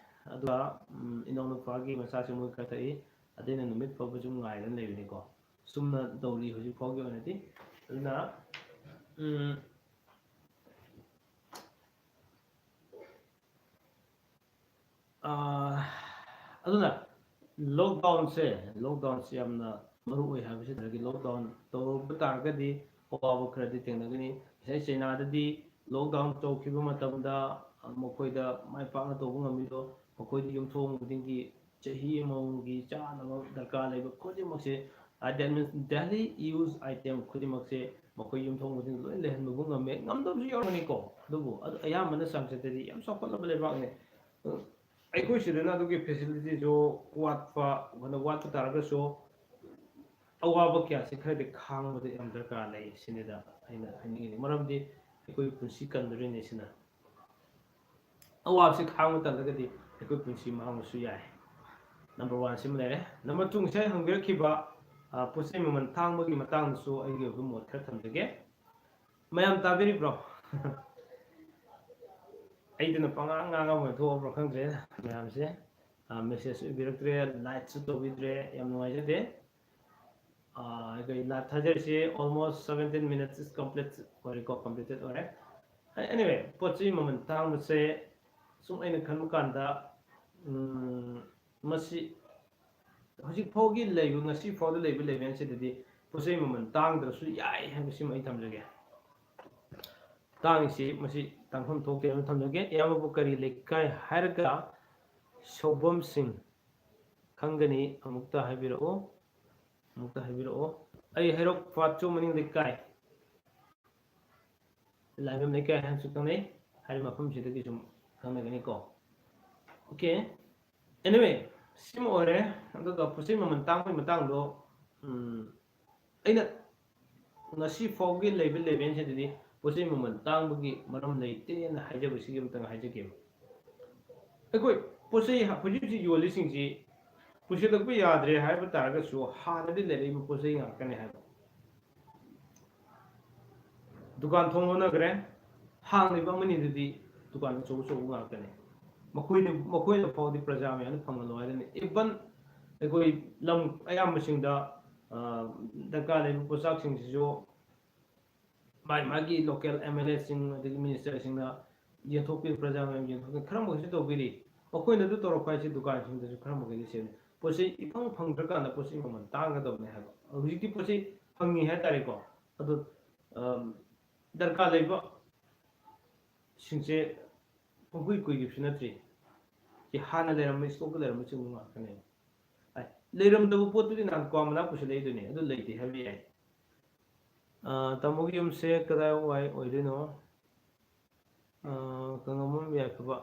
ꯑꯗꯨꯒ, ꯎꯝ, ꯏꯅꯥꯎꯅꯨꯄꯥꯒꯤ ꯃꯆꯥꯁꯨ ꯃꯣꯏ ꯈꯔ ꯊꯛꯏ꯫ ꯑꯗꯩ ꯑꯩꯅ ꯅꯨꯃꯤꯠ ꯐꯥꯎꯕ ꯁꯨꯝ ꯉꯥꯏꯗꯅ ꯂꯩꯕꯅꯤꯀꯣ꯫ ꯁꯨꯝꯅ ꯇꯧꯔꯤ ꯍꯧꯖꯤꯛ ꯐꯥꯎꯒꯤ ꯑꯣꯏꯅꯗꯤ꯫ ꯑꯗꯨꯅ, ꯎꯝ, ꯑꯥ, ꯑꯗꯨꯅ lockdownꯁꯦ, lockdownꯁꯦ ꯌꯥꯝꯅ ꯃꯔꯨ ꯑꯣꯏ ꯍꯥꯏꯕꯁꯤꯗꯒꯤ, lockdown ꯇꯧꯔꯨꯕ ꯇꯥꯔꯒꯗꯤ ꯑꯋꯥꯕ ꯈꯔꯗꯤ ꯊꯦꯡꯅꯒꯅꯤ꯫ ꯉꯁꯥꯏ ꯆꯩꯅꯥꯗꯗꯤ lockdown ꯇꯧꯈꯤꯕ ꯃꯇꯝꯗ ꯃꯈꯣꯏꯗ ꯃꯥꯏ ꯄꯥꯛꯅ ꯇꯧꯕ ꯉꯝꯃꯤꯗꯣ, ꯃꯈꯣꯏꯗꯤ ꯌꯨꯝꯊꯣꯡ ꯈꯨꯗꯤꯡꯒꯤ ꯆꯍꯤ ꯑꯃꯃꯝꯒꯤ ꯆꯥꯅꯕ ꯗꯔꯀꯥꯔ ꯂꯩꯕ ꯈꯨꯗꯤꯡꯃꯛꯁꯦ, ꯑ, that means daily use item ꯈꯨꯗꯤꯡꯃꯛꯁꯦ ꯃꯈꯣꯏ ꯌꯨꯝꯊꯣꯡ ꯈꯨꯗꯤꯡ ꯂꯣꯏ ꯂꯩꯍꯟꯕꯕꯨ ꯉꯝꯃꯦ꯫ ꯉꯝꯗꯕꯁꯨ ꯌꯥꯎꯔꯝꯒꯅꯤꯀꯣ, ꯑꯗꯨꯕꯨ ꯑꯗꯨ ꯑꯌꯥꯝꯕꯅ ꯆꯥꯡꯆꯠꯇꯗꯤ ꯌꯥꯝ ꯆꯥꯎꯈꯠꯂꯕ ꯂꯩꯕꯥꯛꯅꯦ꯫ ꯑ, ꯑꯩꯈꯣꯏ ꯁꯤꯗꯅ ꯑꯗꯨꯒꯤ facilityꯁꯨ ꯋꯥꯠꯄ, ꯐꯅ ꯋꯥꯠꯄ ꯇꯥꯔꯒꯁꯨ ꯑꯋꯥꯕ ꯀꯌꯥꯁꯤ ꯈꯔꯗꯤ ꯈꯥꯡꯕꯗ ꯌꯥꯝ ꯗꯔꯀꯥꯔ ꯂꯩ ꯁꯤꯅꯤꯗ ꯑꯩꯅ ꯍꯥꯏꯅꯤꯡꯉꯤꯗꯤ꯫ ꯃꯔꯝꯗꯤ ꯑꯩꯈꯣꯏ ꯄꯨꯟꯁꯤ ꯀꯟꯗꯣꯔꯤꯅꯤ ꯁꯤꯅ꯫ ꯑꯋꯥꯕꯁꯤ ꯈꯥꯡꯕ ꯇꯜꯂꯒꯗꯤ ꯑꯩꯈꯣꯏ ꯄꯨꯟꯁꯤ ꯃꯥꯡꯕꯁꯨ ꯌꯥꯏ꯫ Number one ꯁꯤꯃ ꯂꯩꯔꯦ꯫ Number two, ꯉꯁꯥꯏ ꯍꯪꯕꯤꯔꯛꯈꯤꯕ, ꯑ, ꯄꯣꯠ ꯆꯩ ꯃꯃꯜ ꯇꯥꯡꯕꯒꯤ ꯃꯇꯥꯡꯗꯁꯨ ꯑꯩꯒꯤ ꯑꯣꯏꯕ ꯃꯣꯠ ꯈꯔ ꯊꯝꯖꯒꯦ꯫ ꯃꯌꯥꯝ ꯇꯥꯕꯤꯔꯤꯕ꯭ꯔꯣ? ꯑꯩꯗꯨꯅ ꯄꯉꯥꯡ ꯉꯥꯡꯉ ꯑꯣꯏꯅ ꯊꯣꯛꯑꯕ꯭ꯔꯣ ꯈꯪꯗ꯭ꯔꯦ ꯃꯌꯥꯝꯁꯦ꯫ ꯑ, message ꯏꯕꯤꯔꯛꯇ꯭ꯔꯦ, likeꯁꯨ ꯇꯧꯕꯤꯗ꯭ꯔꯦ, ꯌꯥꯝ ꯅꯨꯡꯉꯥꯏꯖꯗꯦ꯫ ꯑ, ꯑꯩꯈꯣꯏ live ꯊꯥꯖꯔꯤꯁꯤ almost seventeen minutes is complete ꯑꯣꯏꯔꯦꯀꯣ, completed ꯑꯣꯏꯔꯦ꯫ Anyway, ꯄꯣꯠ ꯆꯩ ꯃꯃꯜ ꯇꯥꯡꯕꯁꯦ ꯁꯨꯝ ꯑꯩꯅ ꯈꯟꯕ ꯀꯥꯟꯗ, ꯎꯝ, ꯃꯁꯤ ꯍꯧꯖꯤꯛ ꯐꯥꯎꯒꯤ ꯂꯩꯕ, ꯉꯁꯤ ꯐꯥꯎꯗ ꯂꯩꯕ levelꯁꯤꯗꯗꯤ ꯄꯣꯠ ꯆꯩ ꯃꯃꯜ ꯇꯥꯡꯗ꯭ꯔꯁꯨ ꯌꯥꯏ ꯍꯥꯏꯕꯁꯤꯃ ꯑꯩ ꯊꯝꯖꯒꯦ꯫ ꯇꯥꯡꯉꯤꯁꯤ ꯃꯁꯤ ꯇꯥꯡꯐꯝ ꯊꯣꯛꯇꯦ ꯍꯥꯏꯅ ꯊꯝꯖꯒꯦ꯫ ꯏꯌꯥꯝꯕꯕꯨ ꯀꯔꯤ ꯂꯩꯀꯥꯏ ꯍꯥꯏꯔꯒ ꯁꯧꯕꯝ ꯁꯤꯡ ꯈꯪꯒꯅꯤ꯫ ꯑꯃꯨꯛꯇ ꯍꯥꯏꯕꯤꯔꯛꯑꯣ, ꯑꯃꯨꯛꯇ ꯍꯥꯏꯕꯤꯔꯛꯑꯣ꯫ ꯑꯩ ꯍꯩꯔꯣꯛ ꯄꯥꯠꯁꯨ ꯃꯅꯤꯡ ꯂꯩꯀꯥꯏ, ꯂꯥꯏꯕꯝ ꯂꯩꯀꯥꯏ ꯍꯥꯏꯅꯁꯨ ꯈꯪꯅꯩ꯫ ꯍꯥꯏꯔꯤꯕ ꯃꯐꯝꯁꯤꯗꯒꯤ ꯁꯨꯝ ꯈꯪꯅꯒꯅꯤꯀꯣ꯫ Okay, anyway, ꯁꯤꯃ ꯑꯣꯏꯔꯦ꯫ ꯑꯗꯨꯒ ꯄꯣꯠ ꯆꯩ ꯃꯃꯜ ꯇꯥꯡꯕꯒꯤ ꯃꯇꯥꯡꯗꯣ, ꯎꯝ, ꯑꯩꯅ ꯉꯁꯤ ꯐꯥꯎꯒꯤ ꯂꯩꯕ ꯂꯦꯚꯦꯜꯁꯤꯗꯗꯤ ꯄꯣꯠ ꯆꯩ ꯃꯃꯜ ꯇꯥꯡꯕꯒꯤ ꯃꯔꯝ ꯂꯩꯇꯦꯅ ꯍꯥꯏꯖꯕꯁꯤꯒꯤ ꯑꯃꯇꯪ ꯍꯥꯏꯖꯒꯦꯕ꯫ ꯑꯩꯈꯣꯏ ꯄꯣꯠ ꯆꯩ ꯍꯧꯖꯤꯛ ꯍꯧꯖꯤꯛ ꯌꯣꯜꯂꯤꯁꯤꯡꯁꯤ ꯄꯨꯁꯤꯜꯂꯛꯄ ꯌꯥꯗ꯭ꯔꯦ ꯍꯥꯏꯕ ꯇꯥꯔꯒꯁꯨ ꯍꯥꯟꯅꯗꯤ ꯂꯩꯔꯛꯏꯕ ꯄꯣꯠ ꯆꯩ ꯉꯥꯛꯇꯅꯦ ꯍꯥꯏꯕ꯫ ꯗꯨꯀꯥꯟ ꯊꯣꯡ ꯂꯣꯟꯅꯈ꯭ꯔꯦ, ꯍꯥꯡꯂꯤꯕ ꯑꯃꯅꯤꯗꯨꯗꯤ ꯗꯨꯀꯥꯟ ꯑꯆꯧ ꯑꯆꯧꯕ ꯉꯥꯛꯇꯅꯦ꯫ ꯃꯈꯣꯏꯅ, ꯃꯈꯣꯏꯅ ꯐꯥꯎꯗꯤ ꯄ꯭ꯔꯖꯥ ꯃꯌꯥꯝꯅ ꯐꯪꯍꯜꯂꯣ ꯍꯥꯏꯗꯅ, even ꯑꯩꯈꯣꯏ ꯂꯝ ꯑꯌꯥꯝꯕꯁꯤꯡꯗ, ꯑ, ꯗꯔꯀꯥꯔ ꯂꯩꯕ ꯄꯣꯠꯆꯥꯛꯁꯤꯡꯁꯤꯁꯨ ꯃꯥꯒꯤ ꯃꯥꯒꯤ local MLAꯁꯤꯡ ꯑꯗꯒꯤ ministerꯁꯤꯡꯅ ꯌꯦꯟꯊꯣꯛꯄꯤꯔꯤ, ꯄ꯭ꯔꯖꯥ ꯃꯌꯥꯝ ꯌꯦꯟꯊꯣꯛꯄꯤꯔꯤ, ꯈꯔ ꯃꯈꯩꯁꯨ ꯇꯧꯕꯤꯔꯤ꯫ ꯃꯈꯣꯏꯅ ꯑꯗꯨ ꯇꯧꯔꯛꯄ ꯍꯥꯏꯁꯦ ꯗꯨꯀꯥꯟꯁꯤꯡꯗꯁꯨ ꯈꯔ ꯃꯈꯩꯗꯤ ꯁꯦꯝꯃꯤ꯫ ꯄꯣꯠ ꯆꯩ ꯏꯐꯪ ꯐꯪꯗ꯭ꯔꯀꯥꯟꯗ ꯄꯣꯠ ꯆꯩ ꯃꯃꯜ ꯇꯥꯡꯒꯗꯕꯅꯦ ꯍꯥꯏꯕ꯫ ꯍꯧꯖꯤꯛꯇꯤ ꯄꯣꯠ ꯆꯩ ꯐꯪꯉꯤ ꯍꯥꯏꯇꯥꯔꯦꯀꯣ꯫ ꯑꯗꯣ, ꯑꯝ, ꯗꯔꯀꯥꯔ ꯂꯩꯕ ꯁꯤꯡꯁꯦ ꯄꯨꯡꯀꯨꯏ ꯀꯨꯏꯈꯤꯕꯁꯨ ꯅꯠꯇ꯭ꯔꯤ꯫ ꯁꯤ ꯍꯥꯟꯅ ꯂꯩꯔꯝꯕ, stockꯇ ꯂꯩꯔꯝꯕꯁꯤꯡꯗꯨ ꯉꯥꯛꯇꯅꯦ꯫ ꯑꯩ, ꯂꯩꯔꯝꯗꯕ ꯄꯣꯠꯇꯨꯗꯤ ꯅꯍꯥꯟ ꯀ꯭ꯋꯥ ꯃꯅꯥ ꯄꯨꯁꯤꯜꯂꯛꯏꯗꯨꯅꯦ, ꯑꯗꯨ ꯂꯩꯇꯦ ꯍꯥꯏꯕ ꯌꯥꯏ꯫ ꯑ, ꯇꯥꯃꯣꯒꯤ ꯌꯨꯝꯁꯦ ꯀꯗꯥꯏ ꯋꯥꯏ ꯑꯣꯏꯗꯣꯏꯅꯣ? ꯑ, ꯀꯪꯂꯥꯃꯌꯨꯝ ꯌꯥꯏꯐꯕ꯫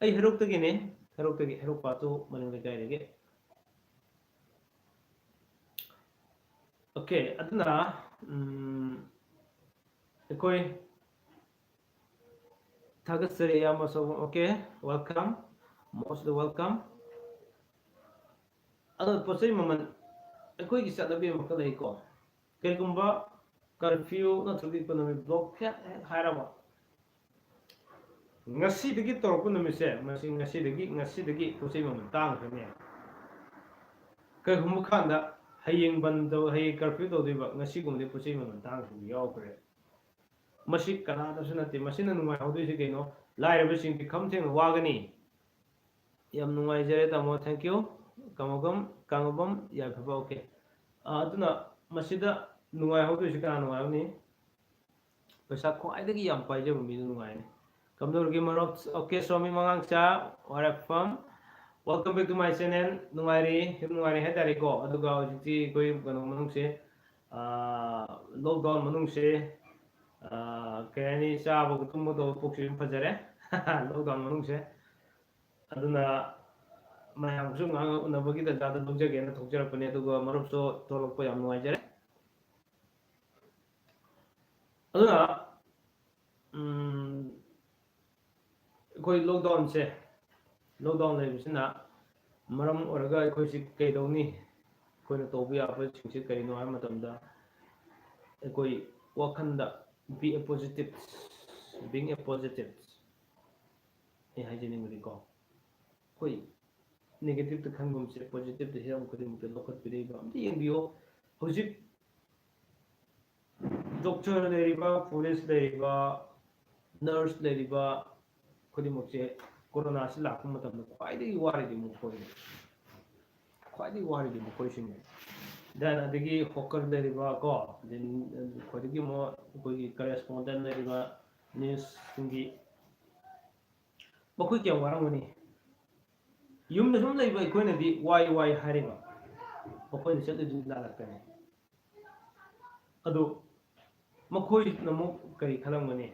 ꯑꯩ ꯍꯩꯔꯣꯛꯇꯒꯤꯅꯦ, ꯍꯩꯔꯣꯛꯇꯒꯤ, ꯍꯩꯔꯣꯛ ꯄꯥꯠꯇꯨ ꯃꯅꯤꯡ ꯂꯩꯀꯥꯏꯗꯒꯤ꯫ Okay, ꯑꯗꯨꯅ, ꯎꯝ, ꯑꯩꯈꯣꯏ ꯊꯥꯒꯠꯆꯔꯤ ꯏꯌꯥꯝꯕ ꯁꯣꯝ꯫ Okay, welcome, most welcome꯫ ꯑꯗꯣ ꯄꯣꯠ ꯆꯩ ꯃꯃꯜ, ꯑꯩꯈꯣꯏꯒꯤ ꯆꯠꯅꯕꯤ ꯑꯃꯈꯛ ꯂꯩꯀꯣ, ꯀꯔꯤꯒꯨꯝꯕ curfew ꯅꯠꯇ꯭ꯔꯒ economic block ꯍꯦꯛ, ꯍꯦꯛ ꯍꯥꯏꯔꯕ, ꯉꯁꯤꯗꯒꯤ ꯇꯧꯔꯛꯄ ꯅꯨꯃꯤꯠꯁꯦ, ꯃꯁꯤ ꯉꯁꯤꯗꯒꯤ, ꯉꯁꯤꯗꯒꯤ ꯄꯣꯠ ꯆꯩ ꯃꯃꯜ ꯇꯥꯡꯈ꯭ꯔꯅꯤ꯫ ꯀꯔꯤꯒꯨꯝꯕ ꯀꯥꯟꯗ ꯍꯌꯦꯡ ꯕꯟ ꯇꯧ-, ꯍꯌꯦꯡ curfew ꯇꯧꯗꯣꯏꯕ, ꯉꯁꯤꯒꯨꯝꯕꯗꯤ ꯄꯣꯠ ꯆꯩ ꯃꯃꯜ ꯇꯥꯡꯈ꯭ꯔꯕ ꯌꯥꯎꯈ꯭ꯔꯦ꯫ ꯃꯁꯤ ꯀꯅꯥꯗꯁꯨ ꯅꯠꯇꯦ, ꯃꯁꯤꯅ ꯅꯨꯡꯉꯥꯏꯍꯧꯗꯣꯏꯁꯤ ꯀꯩꯅꯣ? ꯂꯥꯏꯔꯕꯁꯤꯡꯗꯤ ꯈꯝ ꯊꯦꯡꯅ ꯋꯥꯒꯅꯤ꯫ ꯌꯥꯝ ꯅꯨꯡꯉꯥꯏꯖꯔꯦ ꯇꯥꯃꯣ, thank you꯫ ꯀꯥꯡꯉꯧꯕꯝ, ꯀꯥꯡꯉꯧꯕꯝ ꯌꯥꯏꯐꯕ, okay꯫ ꯑꯥ, ꯑꯗꯨꯅ ꯃꯁꯤꯗ ꯅꯨꯡꯉꯥꯏꯍꯧꯗꯣꯏꯁꯤ ꯀꯅꯥ ꯅꯨꯡꯉꯥꯏꯍꯧꯅꯤ? ꯄꯩꯁꯥ ꯈ꯭ꯋꯥꯏꯗꯒꯤ ꯌꯥꯝ ꯄꯥꯏꯖꯕ ꯃꯤꯗꯨ ꯅꯨꯡꯉꯥꯏꯅꯤ꯫ ꯀꯝꯗꯧꯔꯒꯦ ꯃꯔꯨꯞ? Okay, swami ꯃꯉꯥꯡꯆꯥ, ꯋꯥꯏꯔꯦꯞꯐꯝ꯫ Welcome back to my channel. ꯅꯨꯡꯉꯥꯏꯔꯤ, ꯌꯥꯝ ꯅꯨꯡꯉꯥꯏꯔꯤ ꯍꯥꯏꯇꯥꯔꯦꯀꯣ꯫ ꯑꯗꯨꯒ ꯍꯧꯖꯤꯛꯇꯤ ꯑꯩꯈꯣꯏ ꯀꯩꯅꯣ ꯃꯅꯨꯡꯁꯦ, ꯂꯣꯛꯗꯥꯎꯟ ꯃꯅꯨꯡꯁꯦ, ꯀꯩ ꯍꯥꯏꯅꯤ, ꯆꯥꯕꯒ ꯇꯨꯝꯕꯒ ꯇꯧꯕ ꯄꯨꯛꯁꯨ ꯌꯥꯝ ꯐꯖꯔꯦ꯫ ꯂꯣꯛꯗꯥꯎꯟ ꯃꯅꯨꯡꯁꯦ꯫ ꯑꯗꯨꯅ ꯃꯌꯥꯝꯁꯨ ꯉꯥꯏꯍꯥꯛ ꯎꯅꯕꯒꯤ ꯇꯥꯟꯖꯥꯗ ꯂꯧꯖꯒꯦꯅ ꯊꯣꯛꯆꯔꯛꯄꯅꯦ꯫ ꯑꯗꯨꯒ ꯃꯔꯨꯞꯁꯨ ꯊꯣꯛꯂꯛꯄ ꯌꯥꯝ ꯅꯨꯡꯉꯥꯏꯖꯔꯦ꯫ ꯑꯗꯨꯅ, ꯎꯝ, ꯑꯩꯈꯣꯏ ꯂꯣꯛꯗꯥꯎꯟꯁꯦ, ꯂꯣꯛꯗꯥꯎꯟ ꯂꯩꯕꯁꯤꯅ ꯃꯔꯝ ꯑꯣꯏꯔꯒ ꯑꯩꯈꯣꯏꯁꯤ ꯀꯩꯗꯧꯅꯤ? ꯑꯩꯈꯣꯏꯅ ꯇꯧꯕ ꯌꯥꯕꯁꯤꯡꯁꯤ ꯀꯔꯤꯅꯣ ꯍꯥꯏꯕ ꯃꯇꯝꯗ, ꯑꯩꯈꯣꯏ ꯋꯥꯈꯜꯗ be a positive, being a positive, ꯑꯩ ꯍꯥꯏꯖꯅꯤꯡꯕꯗꯤꯀꯣ, ꯑꯩꯈꯣꯏ negative ꯇ ꯈꯟꯒꯨꯝꯁꯦ, positive ꯇ ꯍꯤꯔꯝ ꯈꯨꯗꯤꯡꯃꯛꯇ ꯂꯧꯈꯠꯄꯤꯔꯛꯏꯕ꯫ ꯑꯝꯇ ꯌꯦꯡꯕꯤꯌꯣ, ꯍꯧꯖꯤꯛ doctor ꯂꯩꯔꯤꯕ, police ꯂꯩꯔꯤꯕ, nurse ꯂꯩꯔꯤꯕ ꯈꯨꯗꯤꯡꯃꯛꯁꯦ ꯀꯣꯔꯣꯅꯥꯁꯤ ꯂꯥꯛꯄ ꯃꯇꯝꯗ ꯈ꯭ꯋꯥꯏꯗꯒꯤ ꯋꯥꯔꯤꯗꯤ ꯃꯈꯣꯏꯅꯤ꯫ ꯈ꯭ꯋꯥꯏꯗꯒꯤ ꯋꯥꯔꯤꯗꯤ ꯃꯈꯣꯏꯁꯤꯡꯅꯤ꯫ Then ꯑꯗꯒꯤ hawker ꯂꯩꯔꯤꯕ ꯀꯣ, then ꯈ꯭ꯋꯥꯏꯗꯒꯤ ꯑꯃꯨꯛ ꯑꯩꯈꯣꯏꯒꯤ correspondent ꯂꯩꯔꯤꯕ, news ꯁꯤꯡꯒꯤ, ꯃꯈꯣꯏ ꯀꯌꯥꯝ ꯋꯥꯔꯝꯒꯅꯤ? ꯌꯨꯝꯗ ꯁꯨꯝ ꯂꯩꯕ ꯑꯩꯈꯣꯏꯅꯗꯤ ꯋꯥꯏ ꯋꯥꯏ ꯍꯥꯏꯔꯤꯕ, ꯃꯈꯣꯏꯅ ꯆꯠꯂꯤꯗꯨ ꯂꯥꯜꯂꯛꯀꯅꯤ꯫ ꯑꯗꯨ ꯃꯈꯣꯏꯅ ꯑꯃꯨꯛ ꯀꯔꯤ ꯈꯜꯂꯝꯒꯅꯤ?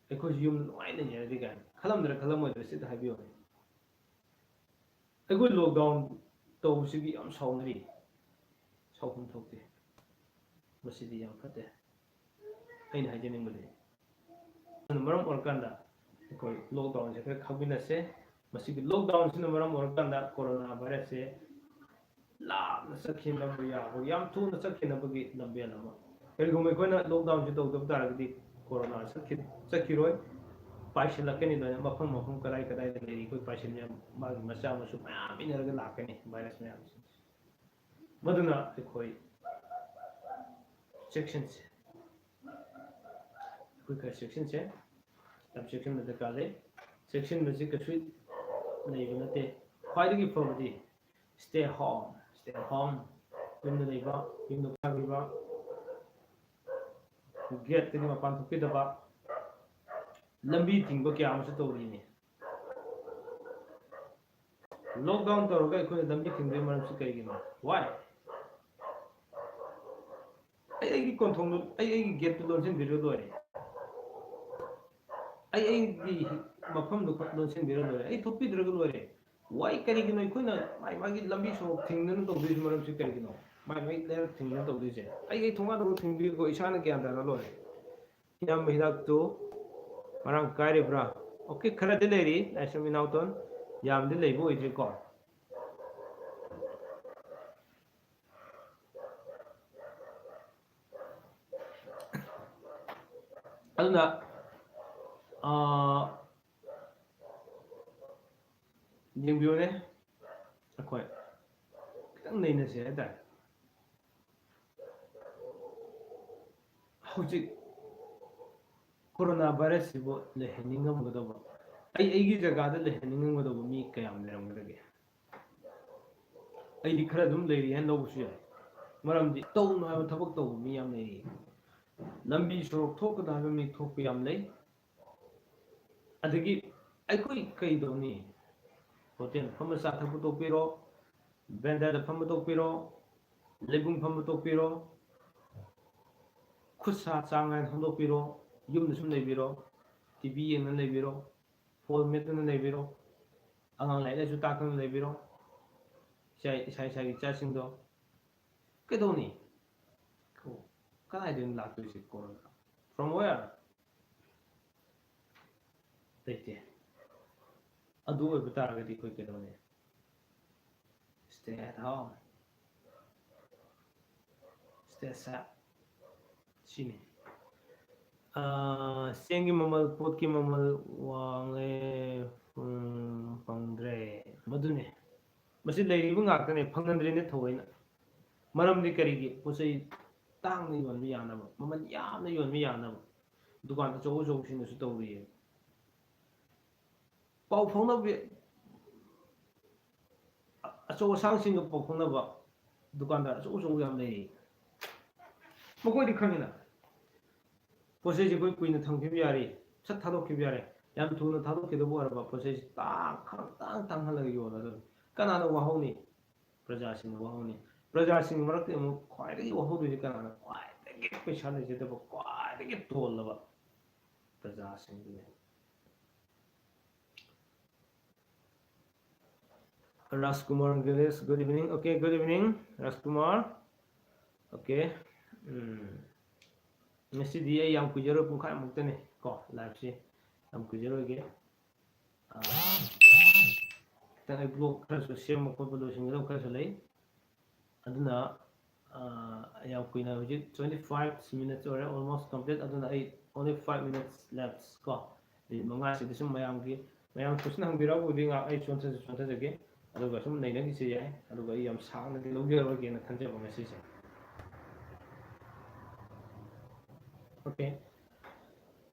ꯑꯩꯈꯣꯏꯁꯨ ꯌꯨꯝꯗ ꯅꯨꯡꯉꯥꯏꯅ ꯂꯩꯖꯔꯗꯤ ꯀꯥꯏꯅ ꯈꯜꯂꯝꯗ꯭ꯔꯥ ꯈꯜꯂꯝꯃꯣꯏꯗ꯭ꯔꯥ ꯁꯤꯗ ꯍꯥꯏꯕꯤꯌꯨꯅꯦ꯫ ꯑꯩꯈꯣꯏ ꯂꯣꯛꯗꯥꯎꯟ ꯇꯧꯕꯁꯤꯒꯤ ꯌꯥꯝ ꯁꯥꯎꯅꯔꯤ, ꯁꯥꯎꯐꯝ ꯊꯣꯛꯇꯦ꯫ ꯃꯁꯤꯗꯤ ꯌꯥꯝ ꯐꯠꯇꯦ꯫ ꯑꯩꯅ ꯍꯥꯏꯖꯅꯤꯡꯕꯗꯤ, ꯑꯗꯨꯅ ꯃꯔꯝ ꯑꯣꯏꯔꯀꯥꯟꯗ ꯑꯩꯈꯣꯏ ꯂꯣꯛꯗꯥꯎꯟꯁꯦ ꯈꯔ ꯈꯪꯃꯤꯟꯅꯁꯦ꯫ ꯃꯁꯤꯒꯤ ꯂꯣꯛꯗꯥꯎꯟꯁꯤꯅ ꯃꯔꯝ ꯑꯣꯏꯔꯀꯥꯟꯗ ꯀꯣꯔꯣꯅꯥ ꯚꯥꯏꯔꯁꯁꯦ ꯂꯥꯞꯅ ꯆꯠꯈꯤꯅꯕ ꯌꯥꯕ, ꯌꯥꯝ ꯊꯨꯅ ꯆꯠꯈꯤꯅꯕꯒꯤ ꯂꯝꯕꯦꯜ ꯑꯃ꯫ ꯀꯔꯤꯒꯨꯝꯕ ꯑꯩꯈꯣꯏꯅ ꯂꯣꯛꯗꯥꯎꯟꯁꯦ ꯇꯧꯗꯕ ꯇꯥꯔꯒꯗꯤ ꯀꯣꯔꯣꯅꯥ ꯆꯠꯈꯤ-, ꯆꯠꯈꯤꯔꯣꯏ, ꯄꯥꯏꯁꯤꯜꯂꯛꯀꯅꯤ꯫ ꯑꯗꯨꯅ ꯃꯐꯝ ꯃꯐꯝ ꯀꯗꯥꯏ ꯀꯗꯥꯏꯗ ꯂꯩꯔꯤ ꯑꯩꯈꯣꯏ ꯄꯥꯏꯁꯤꯟ ꯃꯌꯥꯝ, ꯃꯥꯒꯤ ꯃꯆꯥ ꯃꯁꯨ ꯃꯌꯥꯝ ꯏꯟꯅꯔꯒ ꯂꯥꯛꯀꯅꯤ ꯚꯥꯏꯔꯁ ꯃꯌꯥꯝꯁꯦ꯫ ꯃꯗꯨꯅ ꯑꯩꯈꯣꯏ ꯆꯦꯛꯁꯤꯟꯁꯦ꯫ ꯑꯩꯈꯣꯏ ꯈꯔ ꯆꯦꯛꯁꯤꯟꯁꯦ꯫ ꯌꯥꯝ ꯆꯦꯛꯁꯤꯟꯕ ꯗꯔꯀꯥꯔ ꯂꯩ꯫ ꯆꯦꯛꯁꯤꯟꯕꯁꯤ ꯀꯩꯁꯨ ꯂꯩꯕ ꯅꯠꯇꯦ꯫ ꯈ꯭ꯋꯥꯏꯗꯒꯤ ꯐꯕꯗꯤ stay home, stay home, ꯌꯨꯝꯗ ꯂꯩꯕ, ꯌꯨꯝꯗ ꯀꯥꯕꯤꯕ, ꯒꯦꯠꯇꯒꯤ ꯃꯄꯥꯟ ꯊꯣꯛꯄꯤꯗꯕ, ꯂꯝꯕꯤ ꯊꯤꯡꯕ ꯀꯌꯥ ꯑꯃꯁꯨ ꯇꯧꯔꯤꯅꯤ꯫ Lockdown ꯇꯧꯔꯒ ꯑꯩꯈꯣꯏꯅ ꯂꯝꯕꯤ ꯊꯤꯡꯕꯒꯤ ꯃꯔꯝꯁꯤ ꯀꯔꯤꯒꯤꯅꯣ? Why? ꯑꯩ ꯑꯩꯒꯤ ꯀꯣꯟꯊꯣꯡꯗꯨ, ꯑꯩ ꯑꯩꯒꯤ gateꯇꯨ ꯂꯣꯟꯁꯤꯟꯕꯤꯔꯒ ꯂꯣꯏꯔꯦ꯫ ꯑꯩ ꯑꯩꯒꯤ ꯃꯐꯝꯗꯨ ꯈꯛ ꯂꯣꯟꯁꯤꯟꯕꯤꯔꯒ ꯂꯣꯏꯔꯦ꯫ ꯑꯩ ꯊꯣꯛꯄꯤꯗ꯭ꯔꯒ ꯂꯣꯏꯔꯦ꯫ Why? ꯀꯔꯤꯒꯤꯅꯣ ꯑꯩꯈꯣꯏꯅ ꯃꯥꯏ ꯃꯥꯒꯤ ꯂꯝꯕꯤ ꯁꯣꯔꯣꯛ ꯊꯤꯡꯗꯅ ꯇꯧꯗꯣꯏꯁꯤ? ꯃꯔꯝꯁꯤ ꯀꯔꯤꯒꯤꯅꯣ? ꯃꯥꯏ ꯃꯥꯒꯤ ꯂꯩꯔꯛ ꯊꯤꯡꯗꯅ ꯇꯧꯗꯣꯏꯁꯦ? ꯑꯩ ꯑꯩ ꯊꯣꯡꯒꯥꯟꯗ ꯊꯤꯡꯕꯤꯔꯒ ꯏꯁꯥꯅ ꯒ꯭ꯌꯥꯟ ꯇꯥꯅ ꯂꯣꯏꯔꯦ꯫ ꯏꯌꯥꯝꯕ, ꯍꯤꯗꯥꯛꯇꯨ ꯃꯔꯥꯡ ꯀꯥꯏꯔꯤꯕ꯭ꯔꯥ? Okay, ꯈꯔꯗꯤ ꯂꯩꯔꯤ, ꯂꯥꯏꯁ꯭ꯔꯝ ꯏꯅꯥꯎꯇꯣꯟ, ꯌꯥꯝꯗꯤ ꯂꯩꯕ ꯑꯣꯏꯗ꯭ꯔꯤꯀꯣ꯫ ꯑꯗꯨꯅ, ꯑꯥ, ꯌꯦꯡꯕꯤꯌꯨꯅꯦ, ꯑꯩꯈꯣꯏ ꯈꯤꯇꯪ ꯅꯩꯅꯁꯦ ꯍꯥꯏꯇꯥꯔꯦ꯫ ꯍꯧꯖꯤꯛ corona virusꯁꯤꯕꯨ ꯂꯩꯍꯟꯅꯤꯡꯉꯝꯒꯗꯧꯕ, ꯑꯩ ꯑꯩꯒꯤ ꯖꯒꯥꯗ ꯂꯩꯍꯟꯅꯤꯡꯉꯝꯒꯗꯧꯕ ꯃꯤ ꯀꯌꯥꯝ ꯂꯩꯔꯝꯒꯗꯒꯦ? ꯑꯩꯗꯤ ꯈꯔ ꯑꯗꯨꯝ ꯂꯩꯔꯤ ꯍꯥꯏꯅ ꯂꯧꯕꯁꯨ ꯌꯥꯏ꯫ ꯃꯔꯝꯗꯤ ꯇꯧꯅꯨ ꯍꯥꯏꯕ ꯊꯕꯛ ꯇꯧꯕ ꯃꯤ ꯌꯥꯝ ꯂꯩꯔꯤ꯫ ꯂꯝꯕꯤ ꯁꯣꯔꯣꯛ ꯊꯣꯛꯀꯅꯨ ꯍꯥꯏꯕ ꯃꯤ ꯊꯣꯛꯄ ꯌꯥꯝ ꯂꯩ꯫ ꯑꯗꯒꯤ ꯑꯩꯈꯣꯏ ꯀꯩꯗꯧꯅꯤ? Hotel ꯐꯝꯕ ꯆꯥ ꯊꯛꯄ ꯇꯣꯛꯄꯤꯔꯣ, verandaꯗ ꯐꯝꯕ ꯇꯣꯛꯄꯤꯔꯣ, ꯂꯩꯕꯨꯡ ꯐꯝꯕ ꯇꯣꯛꯄꯤꯔꯣ, ꯈꯨꯠ ꯁꯥ ꯆꯥꯡ ꯅꯥꯏꯅ ꯍꯥꯝꯗꯣꯛꯄꯤꯔꯣ, ꯌꯨꯝꯗ ꯁꯨꯝ ꯂꯩꯕꯤꯔꯣ, TV ꯌꯦꯡꯗꯅ ꯂꯩꯕꯤꯔꯣ, phone ꯃꯦꯠꯇꯅ ꯂꯩꯕꯤꯔꯣ, ꯑꯉꯥꯡ ꯂꯥꯏꯔꯤꯛ ꯂꯥꯏꯁꯨ ꯇꯥꯛꯇꯅ ꯂꯩꯕꯤꯔꯣ, ꯏꯁꯥ, ꯏꯁꯥ ꯏꯁꯥꯒꯤ ꯏꯆꯥꯁꯤꯡꯗꯣ꯫ ꯀꯩꯗꯧꯅꯤ? ꯀꯗꯥꯏꯗꯒꯤ ꯂꯥꯛꯇꯣꯏꯁꯦ corona? From where? ꯂꯩꯇꯦ꯫ ꯑꯗꯨ ꯑꯣꯏꯕ ꯇꯥꯔꯒꯗꯤ ꯑꯩꯈꯣꯏ ꯀꯩꯗꯧꯅꯤ? Stay at home. Stay safe. ꯁꯤꯅꯤ꯫ ꯑꯥ, ꯆꯦꯡꯒꯤ ꯃꯃꯜ, ꯄꯣꯠꯀꯤ ꯃꯃꯜ ꯋꯥꯡꯂꯦ, ꯎꯝ, ꯐꯪꯗ꯭ꯔꯦ꯫ ꯃꯗꯨꯅꯤ꯫ ꯃꯁꯤ ꯂꯩꯔꯤꯕ ꯉꯥꯛꯇꯅꯦ, ꯐꯪꯍꯟꯗ꯭ꯔꯤꯅꯦ ꯊꯑꯣꯏꯅ꯫ ꯃꯔꯝꯗꯤ ꯀꯔꯤꯒꯤ? ꯄꯣꯠ ꯆꯩ ꯇꯥꯡꯅ ꯌꯣꯟꯕ ꯌꯥꯅꯕ, ꯃꯃꯜ ꯌꯥꯝꯅ ꯌꯣꯟꯕ ꯌꯥꯅꯕ꯫ ꯗꯨꯀꯥꯟ ꯑꯆꯧ ꯑꯆꯧꯕꯁꯤꯡꯅꯁꯨ ꯇꯧꯔꯤꯌꯦ꯫ ꯄꯥꯎ ꯐꯥꯎꯅꯕꯤ-, ꯑ-, ꯑꯆꯧ ꯑꯁꯥꯡꯁꯤꯡꯒ ꯄꯥꯎ ꯐꯥꯎꯅꯕ ꯗꯨꯀꯥꯟꯗꯥꯔ ꯑꯆꯧ ꯑꯆꯧꯕ ꯌꯥꯝ ꯂꯩꯔꯤ꯫ ꯃꯈꯣꯏꯗꯤ ꯈꯪꯉꯤꯅ, ꯄꯣꯠ ꯆꯩꯁꯦ ꯑꯩꯈꯣꯏ ꯀꯨꯏꯅ ꯊꯝꯈꯤꯕ ꯌꯥꯔꯦ, ꯁꯠ ꯊꯥꯗꯣꯛꯈꯤꯕ ꯌꯥꯔꯦ꯫ ꯌꯥꯝ ꯊꯨꯅ ꯊꯥꯗꯣꯛꯈꯤꯗꯕ ꯑꯣꯏꯔꯕ ꯄꯣꯠ ꯆꯩꯁꯤ ꯇꯥꯡ ꯈꯪꯇꯥꯡ ꯇꯥꯡꯍꯜꯂꯒ ꯌꯣꯜꯂꯗꯣꯏꯅꯤ꯫ ꯀꯅꯥꯅ ꯋꯥꯍꯧꯅꯤ? ꯄ꯭ꯔꯖꯥꯁꯤꯡꯅ ꯋꯥꯍꯧꯅꯤ꯫ ꯄ꯭ꯔꯖꯥꯁꯤꯡꯒꯤ ꯃꯔꯛꯇ ꯑꯃꯨꯛ ꯈ꯭ꯋꯥꯏꯗꯒꯤ ꯋꯥꯍꯧꯗꯣꯏꯁꯤ ꯀꯅꯥꯅ? ꯈ꯭ꯋꯥꯏꯗꯒꯤ ꯄꯩꯁꯥ ꯂꯩꯖꯗꯕ, ꯈ꯭ꯋꯥꯏꯗꯒꯤ ꯇꯣꯜꯂꯕ ꯄ꯭ꯔꯖꯥꯁꯤꯡꯗꯨꯅꯤ꯫ Rajkumar Grace, good evening. Okay, good evening, Rajkumar. Okay, um, ꯉꯁꯤꯗꯤ ꯑꯩ ꯌꯥꯝ ꯀꯨꯏꯖꯔꯣꯏ, ꯄꯨꯡꯈꯥꯏꯃꯨꯛꯇꯅꯤ ꯀꯣ liveꯁꯤ, ꯌꯥꯝ ꯀꯨꯏꯖꯔꯣꯏꯒꯦ꯫ ꯑꯥ, ꯈꯤꯇꯪ ꯑꯩ blog ꯈꯔꯁꯨ ꯁꯦꯝꯕ ꯈꯣꯠꯄ ꯂꯣꯏꯁꯤꯟꯒꯗꯕ ꯈꯔꯁꯨ ꯂꯩ꯫ ꯑꯗꯨꯅ, ꯑꯥ, ꯌꯥꯝ ꯀꯨꯏꯅ, ꯍꯧꯖꯤꯛ twenty five minutes ꯑꯣꯏꯔꯦ, almost complete꯫ ꯑꯗꯨꯅ ꯑꯩ only five minutes left ꯀꯣ, ꯃꯤꯅꯤꯠ ꯃꯉꯥꯁꯤꯗ ꯁꯨꯝ ꯃꯌꯥꯝꯒꯤ, ꯃꯌꯥꯝ question ꯍꯪꯕꯤꯔꯛꯑꯕꯨꯗꯤ ꯉꯥꯏꯍꯥꯛ ꯑꯩ ꯆꯣꯟꯊꯁꯨ ꯆꯣꯟꯊꯖꯒꯦ, ꯑꯗꯨꯒ ꯁꯨꯝ ꯅꯩꯅꯈꯤꯁꯦ ꯌꯥꯏ꯫ ꯑꯗꯨꯒ ꯑꯩ ꯌꯥꯝ ꯁꯥꯡꯅꯗꯤ ꯂꯧꯖꯔꯔꯣꯏꯒꯦꯅ ꯈꯟꯖꯕ ꯉꯁꯤꯁꯦ꯫ Okay,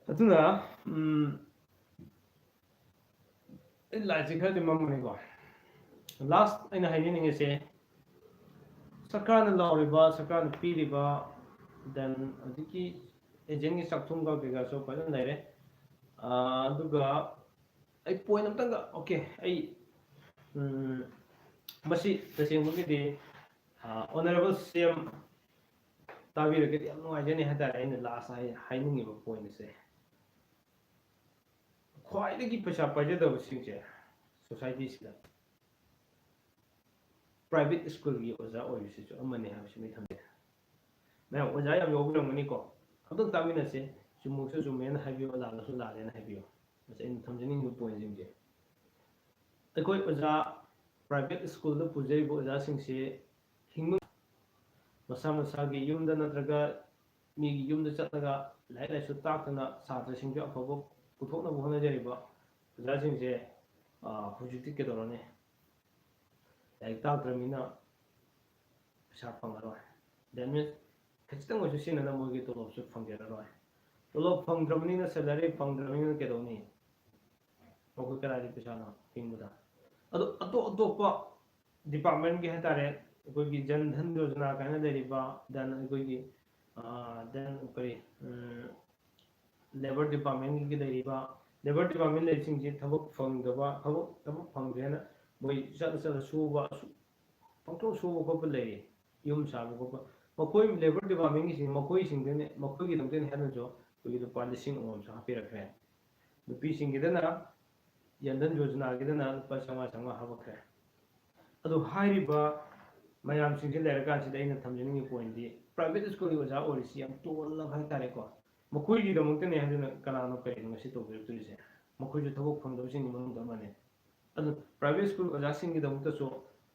ꯑꯗꯨꯅ, ꯎꯝ, ꯑꯩ ꯂꯥꯏꯠꯁꯦ ꯈꯔꯗꯤ ꯃꯝꯕꯅꯤꯀꯣ꯫ Last ꯑꯩꯅ ꯍꯥꯏꯖꯅꯤꯡꯉꯤꯁꯦ, ꯁꯔꯀꯥꯔꯅ ꯂꯥꯎꯔꯤꯕ, ꯁꯔꯀꯥꯔꯅ ꯄꯤꯔꯤꯕ, then ꯍꯧꯖꯤꯛꯀꯤ agentꯀꯤ ꯆꯥꯛꯊꯨꯡꯒ ꯀꯩꯀꯥꯁꯨ ꯐꯖꯅ ꯂꯩꯔꯦ꯫ ꯑꯥ, ꯑꯗꯨꯒ ꯑꯩ point ꯑꯝꯇꯪꯒ, okay, ꯑꯩ, ꯎꯝ, ꯃꯁꯤ ꯇꯁꯦꯡꯕꯒꯤꯗꯤ, ꯑꯥ, Honourable CM ꯇꯥꯕꯤꯔꯒꯗꯤ ꯌꯥꯝ ꯅꯨꯡꯉꯥꯏꯖꯅꯤ ꯍꯥꯏꯇꯥꯔꯦ꯫ ꯑꯩꯅ last ꯍꯥꯏ-, ꯍꯥꯏꯅꯤꯡꯉꯤꯕ point ꯑꯁꯦ, ꯈ꯭ꯋꯥꯏꯗꯒꯤ ꯄꯩꯁꯥ ꯄꯥꯏꯖꯗꯕꯁꯤꯡꯁꯦ societyꯁꯤꯗ private schoolꯒꯤ ꯑꯣꯖꯥ ꯑꯣꯏꯕꯁꯤꯁꯨ ꯑꯃꯅꯤ ꯍꯥꯏꯕꯁꯤꯃ ꯊꯝꯖꯒꯦ꯫ ꯃꯌꯥꯝ ꯑꯣꯖꯥ ꯌꯥꯝ ꯌꯥꯎꯕꯤꯔꯝꯒꯅꯤꯀꯣ꯫ ꯑꯝꯇꯪ ꯇꯥꯃꯤꯟꯅꯁꯦ꯫ ꯆꯨꯝꯃꯁꯨ ꯆꯨꯝꯃꯦꯅ ꯍꯥꯏꯕꯤꯌꯨ, ꯂꯥꯜꯂꯁꯨ ꯂꯥꯜꯂꯦꯅ ꯍꯥꯏꯕꯤꯌꯨ꯫ ꯃꯁꯤ ꯑꯩꯅ ꯊꯝꯖꯅꯤꯡꯉꯤꯕ pointꯁꯤꯡꯁꯦ꯫ ꯑꯩꯈꯣꯏ ꯑꯣꯖꯥ private schoolꯗ ꯄꯨꯖꯔꯤꯕ ꯑꯣꯖꯥꯁꯤꯡꯁꯦ ꯍꯤꯡꯕ, ꯃꯁꯥ ꯃꯁꯥꯒꯤ ꯌꯨꯝꯗ ꯅꯠꯇ꯭ꯔꯒ ꯃꯤꯒꯤ ꯌꯨꯝꯗ ꯆꯠꯂꯒ ꯂꯥꯏꯔꯤꯛ ꯂꯥꯏꯁꯨ ꯇꯥꯛꯇꯅ ꯁꯥꯇ꯭ꯔꯁꯤꯡꯁꯨ ꯑꯐꯕ ꯄꯨꯊꯣꯛꯅꯕ ꯍꯣꯠꯅꯖꯔꯤꯕ ꯑꯣꯖꯥꯁꯤꯡꯁꯦ, ꯑꯥ, ꯍꯧꯖꯤꯛꯇꯤ ꯀꯩꯗꯧꯔꯅꯤ? ꯂꯥꯏꯔꯤꯛ ꯇꯥꯛꯇ꯭ꯔꯕꯅꯤꯅ ꯄꯩꯁꯥ ꯐꯪꯉꯔꯣꯏ꯫ That means ꯈꯖꯤꯛꯇꯪ ꯑꯣꯏꯔꯁꯨ ꯁꯤꯖꯤꯟꯅꯅꯕ ꯃꯣꯏꯒꯤ ꯇꯣꯂꯣꯞꯁꯨ ꯐꯪꯖꯔꯔꯣꯏ꯫ ꯇꯣꯂꯣꯞ ꯐꯪꯗ꯭ꯔꯕꯅꯤꯅ, salary ꯐꯪꯗ꯭ꯔꯕꯅꯤꯅ ꯀꯩꯗꯧꯅꯤ? ꯃꯈꯣꯏ ꯀꯗꯥꯏꯗꯒꯤ ꯄꯩꯁꯥꯅꯣ ꯍꯤꯡꯕꯗ? ꯑꯗꯣ ꯑꯇꯣꯞ ꯑꯇꯣꯞꯄ departmentꯀꯤ ꯍꯥꯏꯇꯥꯔꯦ, ꯑꯩꯈꯣꯏꯒꯤ ꯖꯟ ꯙꯟ ꯌꯣꯖꯅꯥ ꯀꯥꯏꯅ ꯂꯩꯔꯤꯕ, then ꯑꯩꯈꯣꯏꯒꯤ, ꯑꯥ, then ꯀꯔꯤ, ꯎꯝ, labour departmentꯀꯤ ꯂꯩꯔꯤꯕ, ꯂꯦꯕꯔ ꯗꯤꯄꯥꯔꯠꯃꯦꯟ ꯂꯩꯔꯤꯁꯤꯡꯁꯤ ꯊꯕꯛ ꯐꯪꯗꯕ, ꯊꯕꯛ ꯊꯕꯛ ꯐꯪꯗ꯭ꯔꯦꯅ ꯃꯣꯏ ꯆꯠꯂ ꯆꯠꯂ ꯁꯨꯕ, ꯁꯨ-, ꯄꯪꯊꯣꯛ ꯁꯨꯕ ꯈꯣꯠꯄ ꯂꯩꯔꯤ, ꯌꯨꯝ ꯁꯥꯕ ꯈꯣꯠꯄ꯫ ꯃꯈꯣꯏ ꯂꯦꯕꯔ ꯗꯤꯄꯥꯔꯠꯃꯦꯟꯒꯤꯁꯤꯡ, ꯃꯈꯣꯏꯁꯤꯡꯗꯨꯅ, ꯃꯈꯣꯏꯒꯤꯗꯃꯛꯇꯅꯤ ꯍꯥꯏꯗꯨꯅꯁꯨ ꯑꯩꯈꯣꯏꯒꯤ ꯂꯨꯄꯥ ꯂꯤꯁꯤꯡ ꯑꯃꯃꯝꯁꯨ ꯍꯥꯞꯄꯤꯔꯛꯈ꯭ꯔꯦ꯫ ꯅꯨꯄꯤꯁꯤꯡꯒꯤꯗꯅ ꯖꯟ ꯙꯟ ꯌꯣꯖꯅꯥꯒꯤꯗꯅ ꯂꯨꯄꯥ ꯆꯥꯝꯃꯉꯥ ꯆꯥꯝꯃꯉꯥ ꯍꯥꯞꯄꯛꯈ꯭ꯔꯦ꯫ ꯑꯗꯣ ꯍꯥꯏꯔꯤꯕ ꯃꯌꯥꯝꯁꯤꯡꯁꯦ ꯂꯩꯔꯀꯥꯟꯁꯤꯗ ꯑꯩꯅ ꯊꯝꯖꯅꯤꯡꯉꯤ ꯄꯣꯏꯟꯗꯤ, ꯄ꯭ꯔꯥꯏꯚꯦꯠ ꯁ꯭ꯀꯨꯜꯒꯤ ꯑꯣꯖꯥ ꯑꯣꯏꯔꯤꯁꯤ ꯌꯥꯝ ꯇꯣꯜꯂꯕ ꯍꯥꯏꯇꯥꯔꯦꯀꯣ꯫ ꯃꯈꯣꯏꯒꯤꯗꯃꯛꯇꯅꯦ ꯍꯥꯏꯗꯨꯅ ꯀꯅꯥꯅꯣ ꯀꯔꯤꯅꯣ ꯉꯁꯤ ꯇꯧꯕꯤꯔꯛꯇꯣꯔꯤꯁꯦ? ꯃꯈꯣꯏꯁꯨ ꯊꯕꯛ ꯐꯪꯗꯕꯁꯤꯡꯒꯤ ꯃꯅꯨꯡꯗ ꯑꯃꯅꯤ꯫ ꯑꯗꯨ ꯄ꯭ꯔꯥꯏꯚꯦꯠ ꯁ꯭ꯀꯨꯜ ꯑꯣꯖꯥꯁꯤꯡꯒꯤꯗꯃꯛꯇꯁꯨ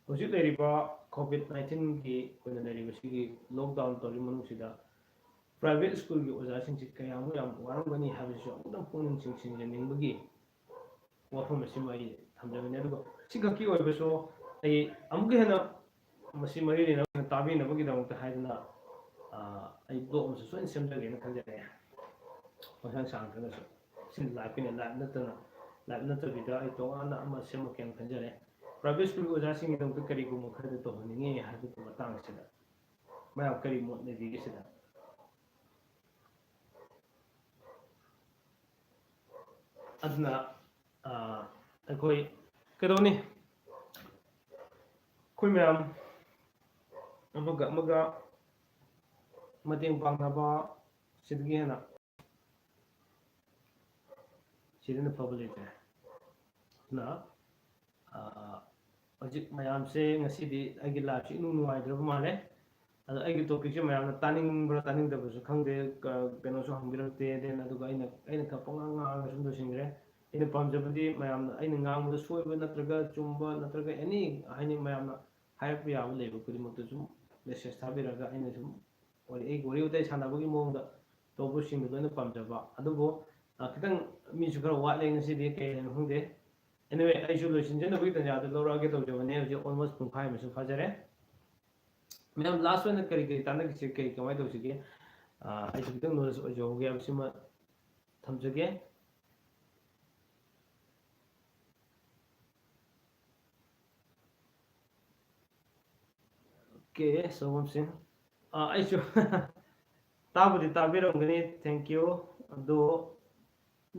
ꯍꯧꯖꯤꯛ ꯂꯩꯔꯤꯕ ꯀꯣꯚꯤꯗ ꯅꯥꯏꯟꯇꯤꯟꯒꯤ ꯑꯣꯏꯅ ꯂꯩꯔꯤꯕ ꯁꯤꯒꯤ ꯂꯣꯛꯗꯥꯎꯟ ꯇꯧꯔꯤꯕ ꯃꯅꯨꯡꯁꯤꯗ ꯄ꯭ꯔꯥꯏꯚꯦꯠ ꯁ꯭ꯀꯨꯜꯒꯤ ꯑꯣꯖꯥꯁꯤꯡꯁꯤ ꯀꯌꯥꯃꯨꯛ ꯌꯥꯝ ꯋꯥꯔꯝꯒꯅꯤ ꯍꯥꯏꯕꯁꯤꯁꯨ ꯑꯃꯨꯛꯇꯪ ꯄꯨꯛꯅꯤꯡ ꯆꯤꯡꯁꯤꯟꯖꯅꯤꯡꯕꯒꯤ ꯋꯥꯐꯝ ꯑꯁꯤꯃ ꯑꯩ ꯊꯝꯖꯕꯅꯤ꯫ ꯑꯗꯨꯒ ꯁꯤ ꯈꯛꯀꯤ ꯑꯣꯏꯕꯁꯨ ꯑꯩ ꯑꯃꯨꯛꯀ ꯍꯦꯟꯅ ꯃꯁꯤ ꯃꯔꯤ ꯂꯩꯅꯕ ꯇꯥꯕꯤꯅꯕꯒꯤꯗꯃꯛꯇ ꯍꯥꯏꯗꯅ, ꯑ, ꯑꯩ ꯕ꯭ꯂꯣꯛ ꯑꯃꯁꯨ ꯁꯣꯏꯅ ꯁꯦꯝꯖꯒꯦꯅ ꯈꯟꯖꯔꯦ꯫ ꯃꯊꯪ ꯁꯥꯡꯗ꯭ꯔꯒꯁꯨ ꯁꯤ ꯂꯥꯏꯐꯀꯤꯅ ꯂꯥꯏꯐ ꯅꯠꯇꯅ, ꯂꯥꯏꯐ ꯅꯠꯇꯕꯤꯗ ꯑꯩ ꯇꯣꯉꯥꯟꯅ ꯑꯃ ꯁꯦꯝꯃꯛꯀꯦꯅ ꯈꯟꯖꯔꯦ꯫ ꯄ꯭ꯔꯥꯏꯚꯦꯠ ꯁ꯭ꯀꯨꯜꯒꯤ ꯑꯣꯖꯥꯁꯤꯡꯒꯤꯗꯃꯛꯇ ꯀꯔꯤꯒꯨꯝꯕ ꯈꯔꯗꯤ ꯇꯧꯍꯟꯅꯤꯡꯉꯤ ꯍꯥꯏꯕꯒꯤ ꯃꯇꯥꯡ ꯑꯁꯤꯗ ꯃꯌꯥꯝ ꯀꯔꯤ ꯃꯣꯠ ꯂꯩꯕꯤꯒꯦ ꯁꯤꯗ? ꯑꯗꯨꯅ, ꯑ, ꯑꯩꯈꯣꯏ ꯀꯩꯗꯧꯅꯤ? ꯑꯩꯈꯣꯏ ꯃꯌꯥꯝ ꯑꯃꯒ ꯑꯃꯒ ꯃꯇꯦꯡ ꯄꯥꯡꯅꯕ ꯁꯤꯗꯒꯤ ꯍꯦꯟꯅ, ꯁꯤꯗꯅ ꯐꯕ ꯂꯩꯇ꯭ꯔꯦ꯫ ꯑꯗꯨꯅ, ꯑ, ꯍꯧꯖꯤꯛ ꯃꯌꯥꯝꯁꯦ ꯉꯁꯤꯗꯤ ꯑꯩꯒꯤ ꯂꯥꯏꯐꯁꯦ ꯏꯅꯨꯡ ꯅꯨꯡꯉꯥꯏꯇ꯭ꯔꯕ ꯃꯥꯜꯂꯦ꯫ ꯑꯗꯣ ꯑꯩꯒꯤ ꯇꯣꯄꯤꯛꯁꯦ ꯃꯌꯥꯝꯅ ꯇꯥꯅꯤꯡꯕ꯭ꯔꯥ ꯇꯥꯅꯤꯡꯗꯕ꯭ꯔꯥꯁꯨ ꯈꯪꯗꯦ, ꯀ-, ꯀꯩꯅꯣꯁꯨ ꯍꯪꯕꯤꯔꯛꯇꯦ, then ꯑꯗꯨꯒ ꯑꯩꯅ, ꯑꯩꯅ ꯈꯔ ꯄꯉꯥꯡ ꯉꯥꯡꯉꯒ ꯁꯨꯝ ꯂꯣꯏꯁꯤꯟꯈ꯭ꯔꯦ꯫ ꯑꯩꯅ ꯄꯥꯝꯖꯕꯗꯤ ꯃꯌꯥꯝꯅ ꯑꯩꯅ ꯉꯥꯡꯕꯗ ꯁꯣꯏꯕ ꯅꯠꯇ꯭ꯔꯒ ꯆꯨꯝꯕ ꯅꯠꯇ꯭ꯔꯒ any ꯍꯥꯏꯅꯤꯡ ꯃꯌꯥꯝꯅ ꯍꯥꯏꯔꯛꯄ ꯌꯥꯕ ꯂꯩꯕ ꯈꯨꯗꯤꯡꯃꯛꯇ ꯁꯨꯝ ꯃꯦꯁꯦꯖ ꯊꯥꯕꯤꯔꯒ ꯑꯩꯅ ꯁꯨꯝ ꯋꯥꯔꯤ, ꯑꯩꯒꯤ ꯋꯥꯔꯤ ꯋꯥꯇꯥꯏ ꯁꯥꯟꯅꯕꯒꯤ ꯃꯑꯣꯡꯗ ꯇꯧꯕꯁꯤꯡꯗꯣ ꯂꯣꯏꯅ ꯄꯥꯝꯖꯕ꯫ ꯑꯗꯨꯕꯨ, ꯑ, ꯈꯤꯇꯪ ꯃꯤꯁꯨ ꯈꯔ ꯋꯥꯠꯂꯦ ꯉꯁꯤꯗꯤ, ꯀꯩ ꯍꯥꯏꯅꯣ ꯈꯪꯗꯦ꯫ Anyway, ꯑꯩꯁꯨ ꯂꯣꯏꯁꯤꯟꯖꯅꯕꯒꯤ ꯇꯥꯟꯖꯥꯗꯣ ꯂꯧꯔꯛꯑꯒꯦ ꯇꯧꯖꯕꯅꯦ꯫ ꯍꯧꯖꯤꯛ almost ꯄꯨꯡꯈꯥꯏ ꯑꯃꯁꯨ ꯐꯥꯖꯔꯦ꯫ ꯃꯌꯥꯝ ꯂꯥꯁ ꯑꯣꯏꯅ ꯀꯔꯤ ꯀꯔꯤ ꯇꯥꯟꯅꯈꯤꯁꯤ, ꯀꯔꯤ ꯀꯃꯥꯏꯅ ꯇꯧꯁꯤꯒꯦ? ꯑ, ꯑꯩꯁꯨ ꯈꯤꯇꯪ ꯅꯣꯂꯦꯖ ꯑꯣꯏꯖꯍꯧꯒꯦ ꯍꯥꯏꯕꯁꯤꯃ ꯊꯝꯖꯒꯦ꯫ ꯑꯣꯀꯦ, ꯁꯣꯝꯁꯤꯡ, ꯑ, ꯑꯩꯁꯨ ꯇꯥꯕꯨꯗꯤ ꯇꯥꯕꯤꯔꯝꯒꯅꯤ, thank you꯫ ꯑꯗꯣ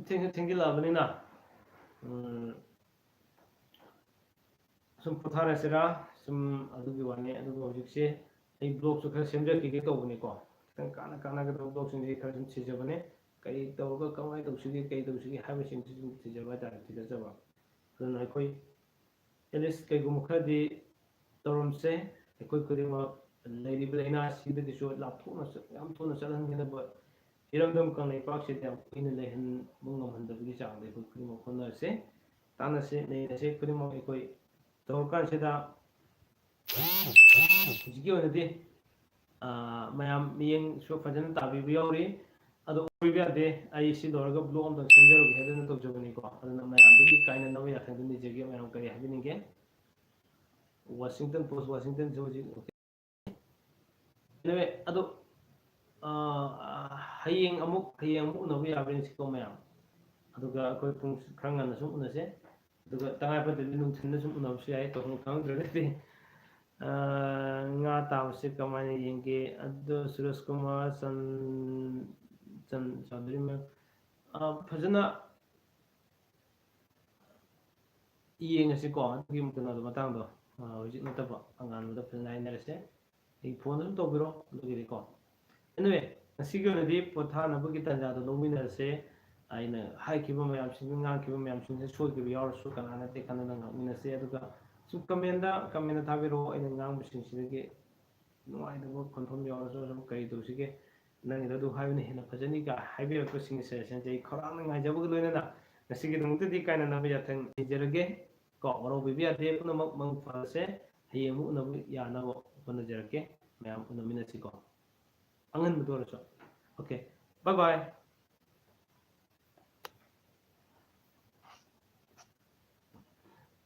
ꯊꯦꯡꯁꯨ ꯊꯦꯡꯖꯤꯜꯂꯛꯑꯕꯅꯤꯅ, ꯎꯝ, ꯁꯨꯝ ꯄꯣꯊꯥꯔꯁꯤꯔꯥ, ꯁꯨꯝ ꯑꯗꯨꯒꯤ ꯋꯥꯅꯤ꯫ ꯑꯗꯨꯒ ꯍꯧꯖꯤꯛꯁꯦ ꯑꯩ ꯕ꯭ꯂꯣꯛꯁꯨ ꯈꯔ ꯁꯦꯝꯖꯈꯤꯒꯦ ꯇꯧꯕꯅꯤꯀꯣ꯫ ꯈꯤꯇꯪ ꯀꯥꯟꯅ ꯀꯥꯟꯅꯒꯗꯕ ꯕ꯭ꯂꯣꯛꯁꯤꯡꯁꯦ ꯈꯔ ꯁꯨꯝ ꯊꯤꯖꯕꯅꯦ꯫ ꯀꯔꯤ ꯇꯧꯔꯒ ꯀꯃꯥꯏꯅ ꯇꯧꯁꯤꯒꯦ, ꯀꯔꯤ ꯇꯧꯁꯤꯒꯦ ꯍꯥꯏꯕꯁꯤꯡꯁꯤ ꯁꯨꯝ ꯊꯤꯖꯕ ꯍꯥꯏꯇꯥꯔꯦ, ꯊꯤꯖꯖꯕ꯫ ꯑꯗꯨꯅ ꯑꯩꯈꯣꯏ at least ꯀꯩꯒꯨꯝꯕ ꯈꯔꯗꯤ ꯇꯧꯔꯝꯁꯦ꯫ ꯑꯩꯈꯣꯏ ꯈꯨꯗꯤꯡꯃꯛ ꯂꯩꯔꯤꯕ ꯂꯥꯏꯅꯥ ꯑꯁꯤꯗꯒꯤꯁꯨ ꯂꯥꯞꯊꯣꯛꯅ ꯆꯠ-, ꯌꯥꯝ ꯊꯨꯅ ꯆꯠꯍꯟꯒꯗꯕ ꯏꯔꯝꯗꯝ ꯀꯪꯂꯩꯄꯥꯛꯁꯤꯗ ꯌꯥꯝ ꯀꯨꯏꯅ ꯂꯩꯍꯟꯕ ꯉꯝꯍꯟꯗꯕꯒꯤ ꯆꯥꯡꯗ ꯑꯩꯈꯣꯏ ꯈꯨꯗꯤꯡꯃꯛ ꯍꯣꯠꯅꯔꯁꯦ, ꯇꯥꯟꯅꯁꯦ, ꯅꯩꯅꯁꯦ꯫ ꯈꯨꯗꯤꯡꯃꯛ ꯑꯩꯈꯣꯏ ꯇꯧꯔꯀꯥꯟꯁꯤꯗ ꯍꯧꯖꯤꯛꯀꯤ ꯑꯣꯏꯅꯗꯤ, ꯑꯥ, ꯃꯌꯥꯝ ꯃꯤꯠꯌꯦꯡꯁꯨ ꯐꯖꯅ ꯇꯥꯕꯤꯕ ꯌꯥꯎꯔꯤ꯫ ꯑꯗꯣ ꯑꯣꯏꯕ ꯌꯥꯗꯦ, ꯑꯩ ꯁꯤ ꯂꯣꯏꯔꯒ ꯕ꯭ꯂꯣꯛ ꯑꯝꯇꯪ ꯁꯦꯝꯖꯔꯨꯒꯦ ꯍꯥꯏꯗꯅ ꯇꯧꯖꯕꯅꯤꯀꯣ꯫ ꯑꯗꯨꯅ ꯃꯌꯥꯝꯗꯒꯤ ꯀꯥꯏꯅꯅꯕ ꯌꯥꯊꯪꯗꯤ ꯅꯤꯖꯒꯦ꯫ ꯃꯌꯥꯝ ꯀꯔꯤ ꯍꯥꯏꯕꯤꯅꯤꯡꯒꯦ? ꯋꯥꯁꯤꯡꯇꯟ ꯄꯣꯁ, ꯋꯥꯁꯤꯡꯇꯟꯁꯦ ꯍꯧꯖꯤꯛ, okay꯫ Anyway, ꯑꯗꯣ, ꯑꯥ, ꯍꯌꯦꯡ ꯑꯃꯨꯛ, ꯍꯌꯦꯡ ꯑꯃꯨꯛ ꯎꯅꯕ ꯌꯥꯕ꯭ꯔꯥ ꯌꯦꯡꯁꯤꯀꯣ ꯃꯌꯥꯝ꯫ ꯑꯗꯨꯒ ꯑꯩꯈꯣꯏ ꯄꯨꯡ ꯈꯔ ꯉꯟꯅ ꯁꯨꯝ ꯎꯅꯁꯦ꯫ ꯑꯗꯨꯒ ꯇꯉꯥꯏ ꯐꯗ꯭ꯔꯗꯤ ꯅꯨꯡꯊꯤꯜꯗ ꯁꯨꯝ ꯎꯅꯕꯁꯨ ꯌꯥꯏ, ꯇꯧꯐꯝ ꯈꯪꯗ꯭ꯔꯒꯗꯤ꯫ ꯑꯥ, ꯉꯥ ꯇꯥꯕꯁꯦ ꯀꯃꯥꯏꯅ ꯌꯦꯡꯒꯦ? ꯑꯗꯣ ꯁꯨꯔꯖ ꯀꯨꯃꯥꯔ ꯆꯟ-, ꯆꯟ ꯆꯧꯙꯨꯔꯤ ꯃꯦꯝ, ꯑꯥ, ꯐꯖꯅ ꯌꯦꯡꯉꯁꯤꯀꯣ, ꯑꯗꯨꯒꯤ ꯀꯩꯅꯣꯗꯣ ꯃꯇꯥꯡꯗꯣ, ꯑꯥ, ꯍꯧꯖꯤꯛ ꯅꯠꯇꯕ ꯑꯉꯥꯟꯕꯗ ꯐꯖꯅ ꯍꯥꯏꯅꯔꯁꯦ꯫ ꯑꯩ ꯐꯣꯟꯗ ꯑꯗꯨꯝ ꯇꯧꯕꯤꯔꯣ ꯑꯗꯨꯒꯤꯗꯤꯀꯣ꯫ Anyway, ꯉꯁꯤꯒꯤ ꯑꯣꯏꯅꯗꯤ ꯄꯣꯊꯥꯅꯕꯒꯤ ꯇꯥꯟꯖꯥꯗꯣ ꯂꯧꯃꯤꯟꯅꯔꯁꯦ꯫ ꯑꯩꯅ ꯍꯥꯏꯈꯤꯕ ꯃꯌꯥꯝꯁꯤꯡ, ꯉꯥꯡꯈꯤꯕ ꯃꯌꯥꯝꯁꯤꯡꯁꯦ ꯁꯣꯏꯈꯤꯕ ꯌꯥꯎꯔꯁꯨ ꯀꯅꯥ ꯅꯠꯇꯦ ꯈꯟꯗꯅ ꯉꯥꯡꯃꯤꯟꯅꯁꯦ꯫ ꯑꯗꯨꯒ ꯁꯨꯝ comment-ꯇ, comment-ꯇ ꯊꯥꯕꯤꯔꯛꯑꯣ꯫ ꯑꯩꯅ ꯉꯥꯡꯕꯁꯤꯡꯁꯤꯗꯒꯤ ꯅꯨꯡꯉꯥꯏꯇꯕ ꯈꯣꯟꯐꯝ ꯌꯥꯎꯔꯁꯨ ꯑꯗꯨꯝ ꯀꯔꯤ ꯇꯧꯁꯤꯒꯦ, ꯅꯪꯒꯤꯗ ꯑꯗꯨ ꯍꯥꯏꯕꯅ ꯍꯦꯟꯅ ꯐꯖꯅꯤꯒ ꯍꯥꯏꯕꯤꯔꯛꯄꯁꯤꯡꯒꯤ suggestion-ꯁꯦ ꯑꯩ ꯈꯧꯔꯥꯡꯅ ꯉꯥꯏꯖꯕꯒ ꯂꯣꯏꯅꯅ ꯉꯁꯤꯒꯤꯗꯃꯛꯇꯗꯤ ꯀꯥꯏꯅꯅꯕ ꯌꯥꯊꯪ ꯅꯤꯖꯔꯒꯦ꯫ ꯀꯣ, ꯋꯥꯔꯧꯕꯤꯕ ꯌꯥꯗꯦ꯫ ꯄꯨꯝꯅꯃꯛ ꯃꯪ ꯐꯔꯁꯦ꯫ ꯍꯌꯦꯡ ꯑꯃꯨꯛ ꯎꯅꯕ ꯌꯥꯅꯕ ꯍꯣꯠꯅꯖꯔꯛꯀꯦ꯫ ꯃꯌꯥꯝ ꯎꯅꯃꯤꯟꯅꯁꯤꯀꯣ, ꯑꯉꯟꯕꯗ ꯑꯣꯏꯔꯁꯨ꯫ Okay, bye bye꯫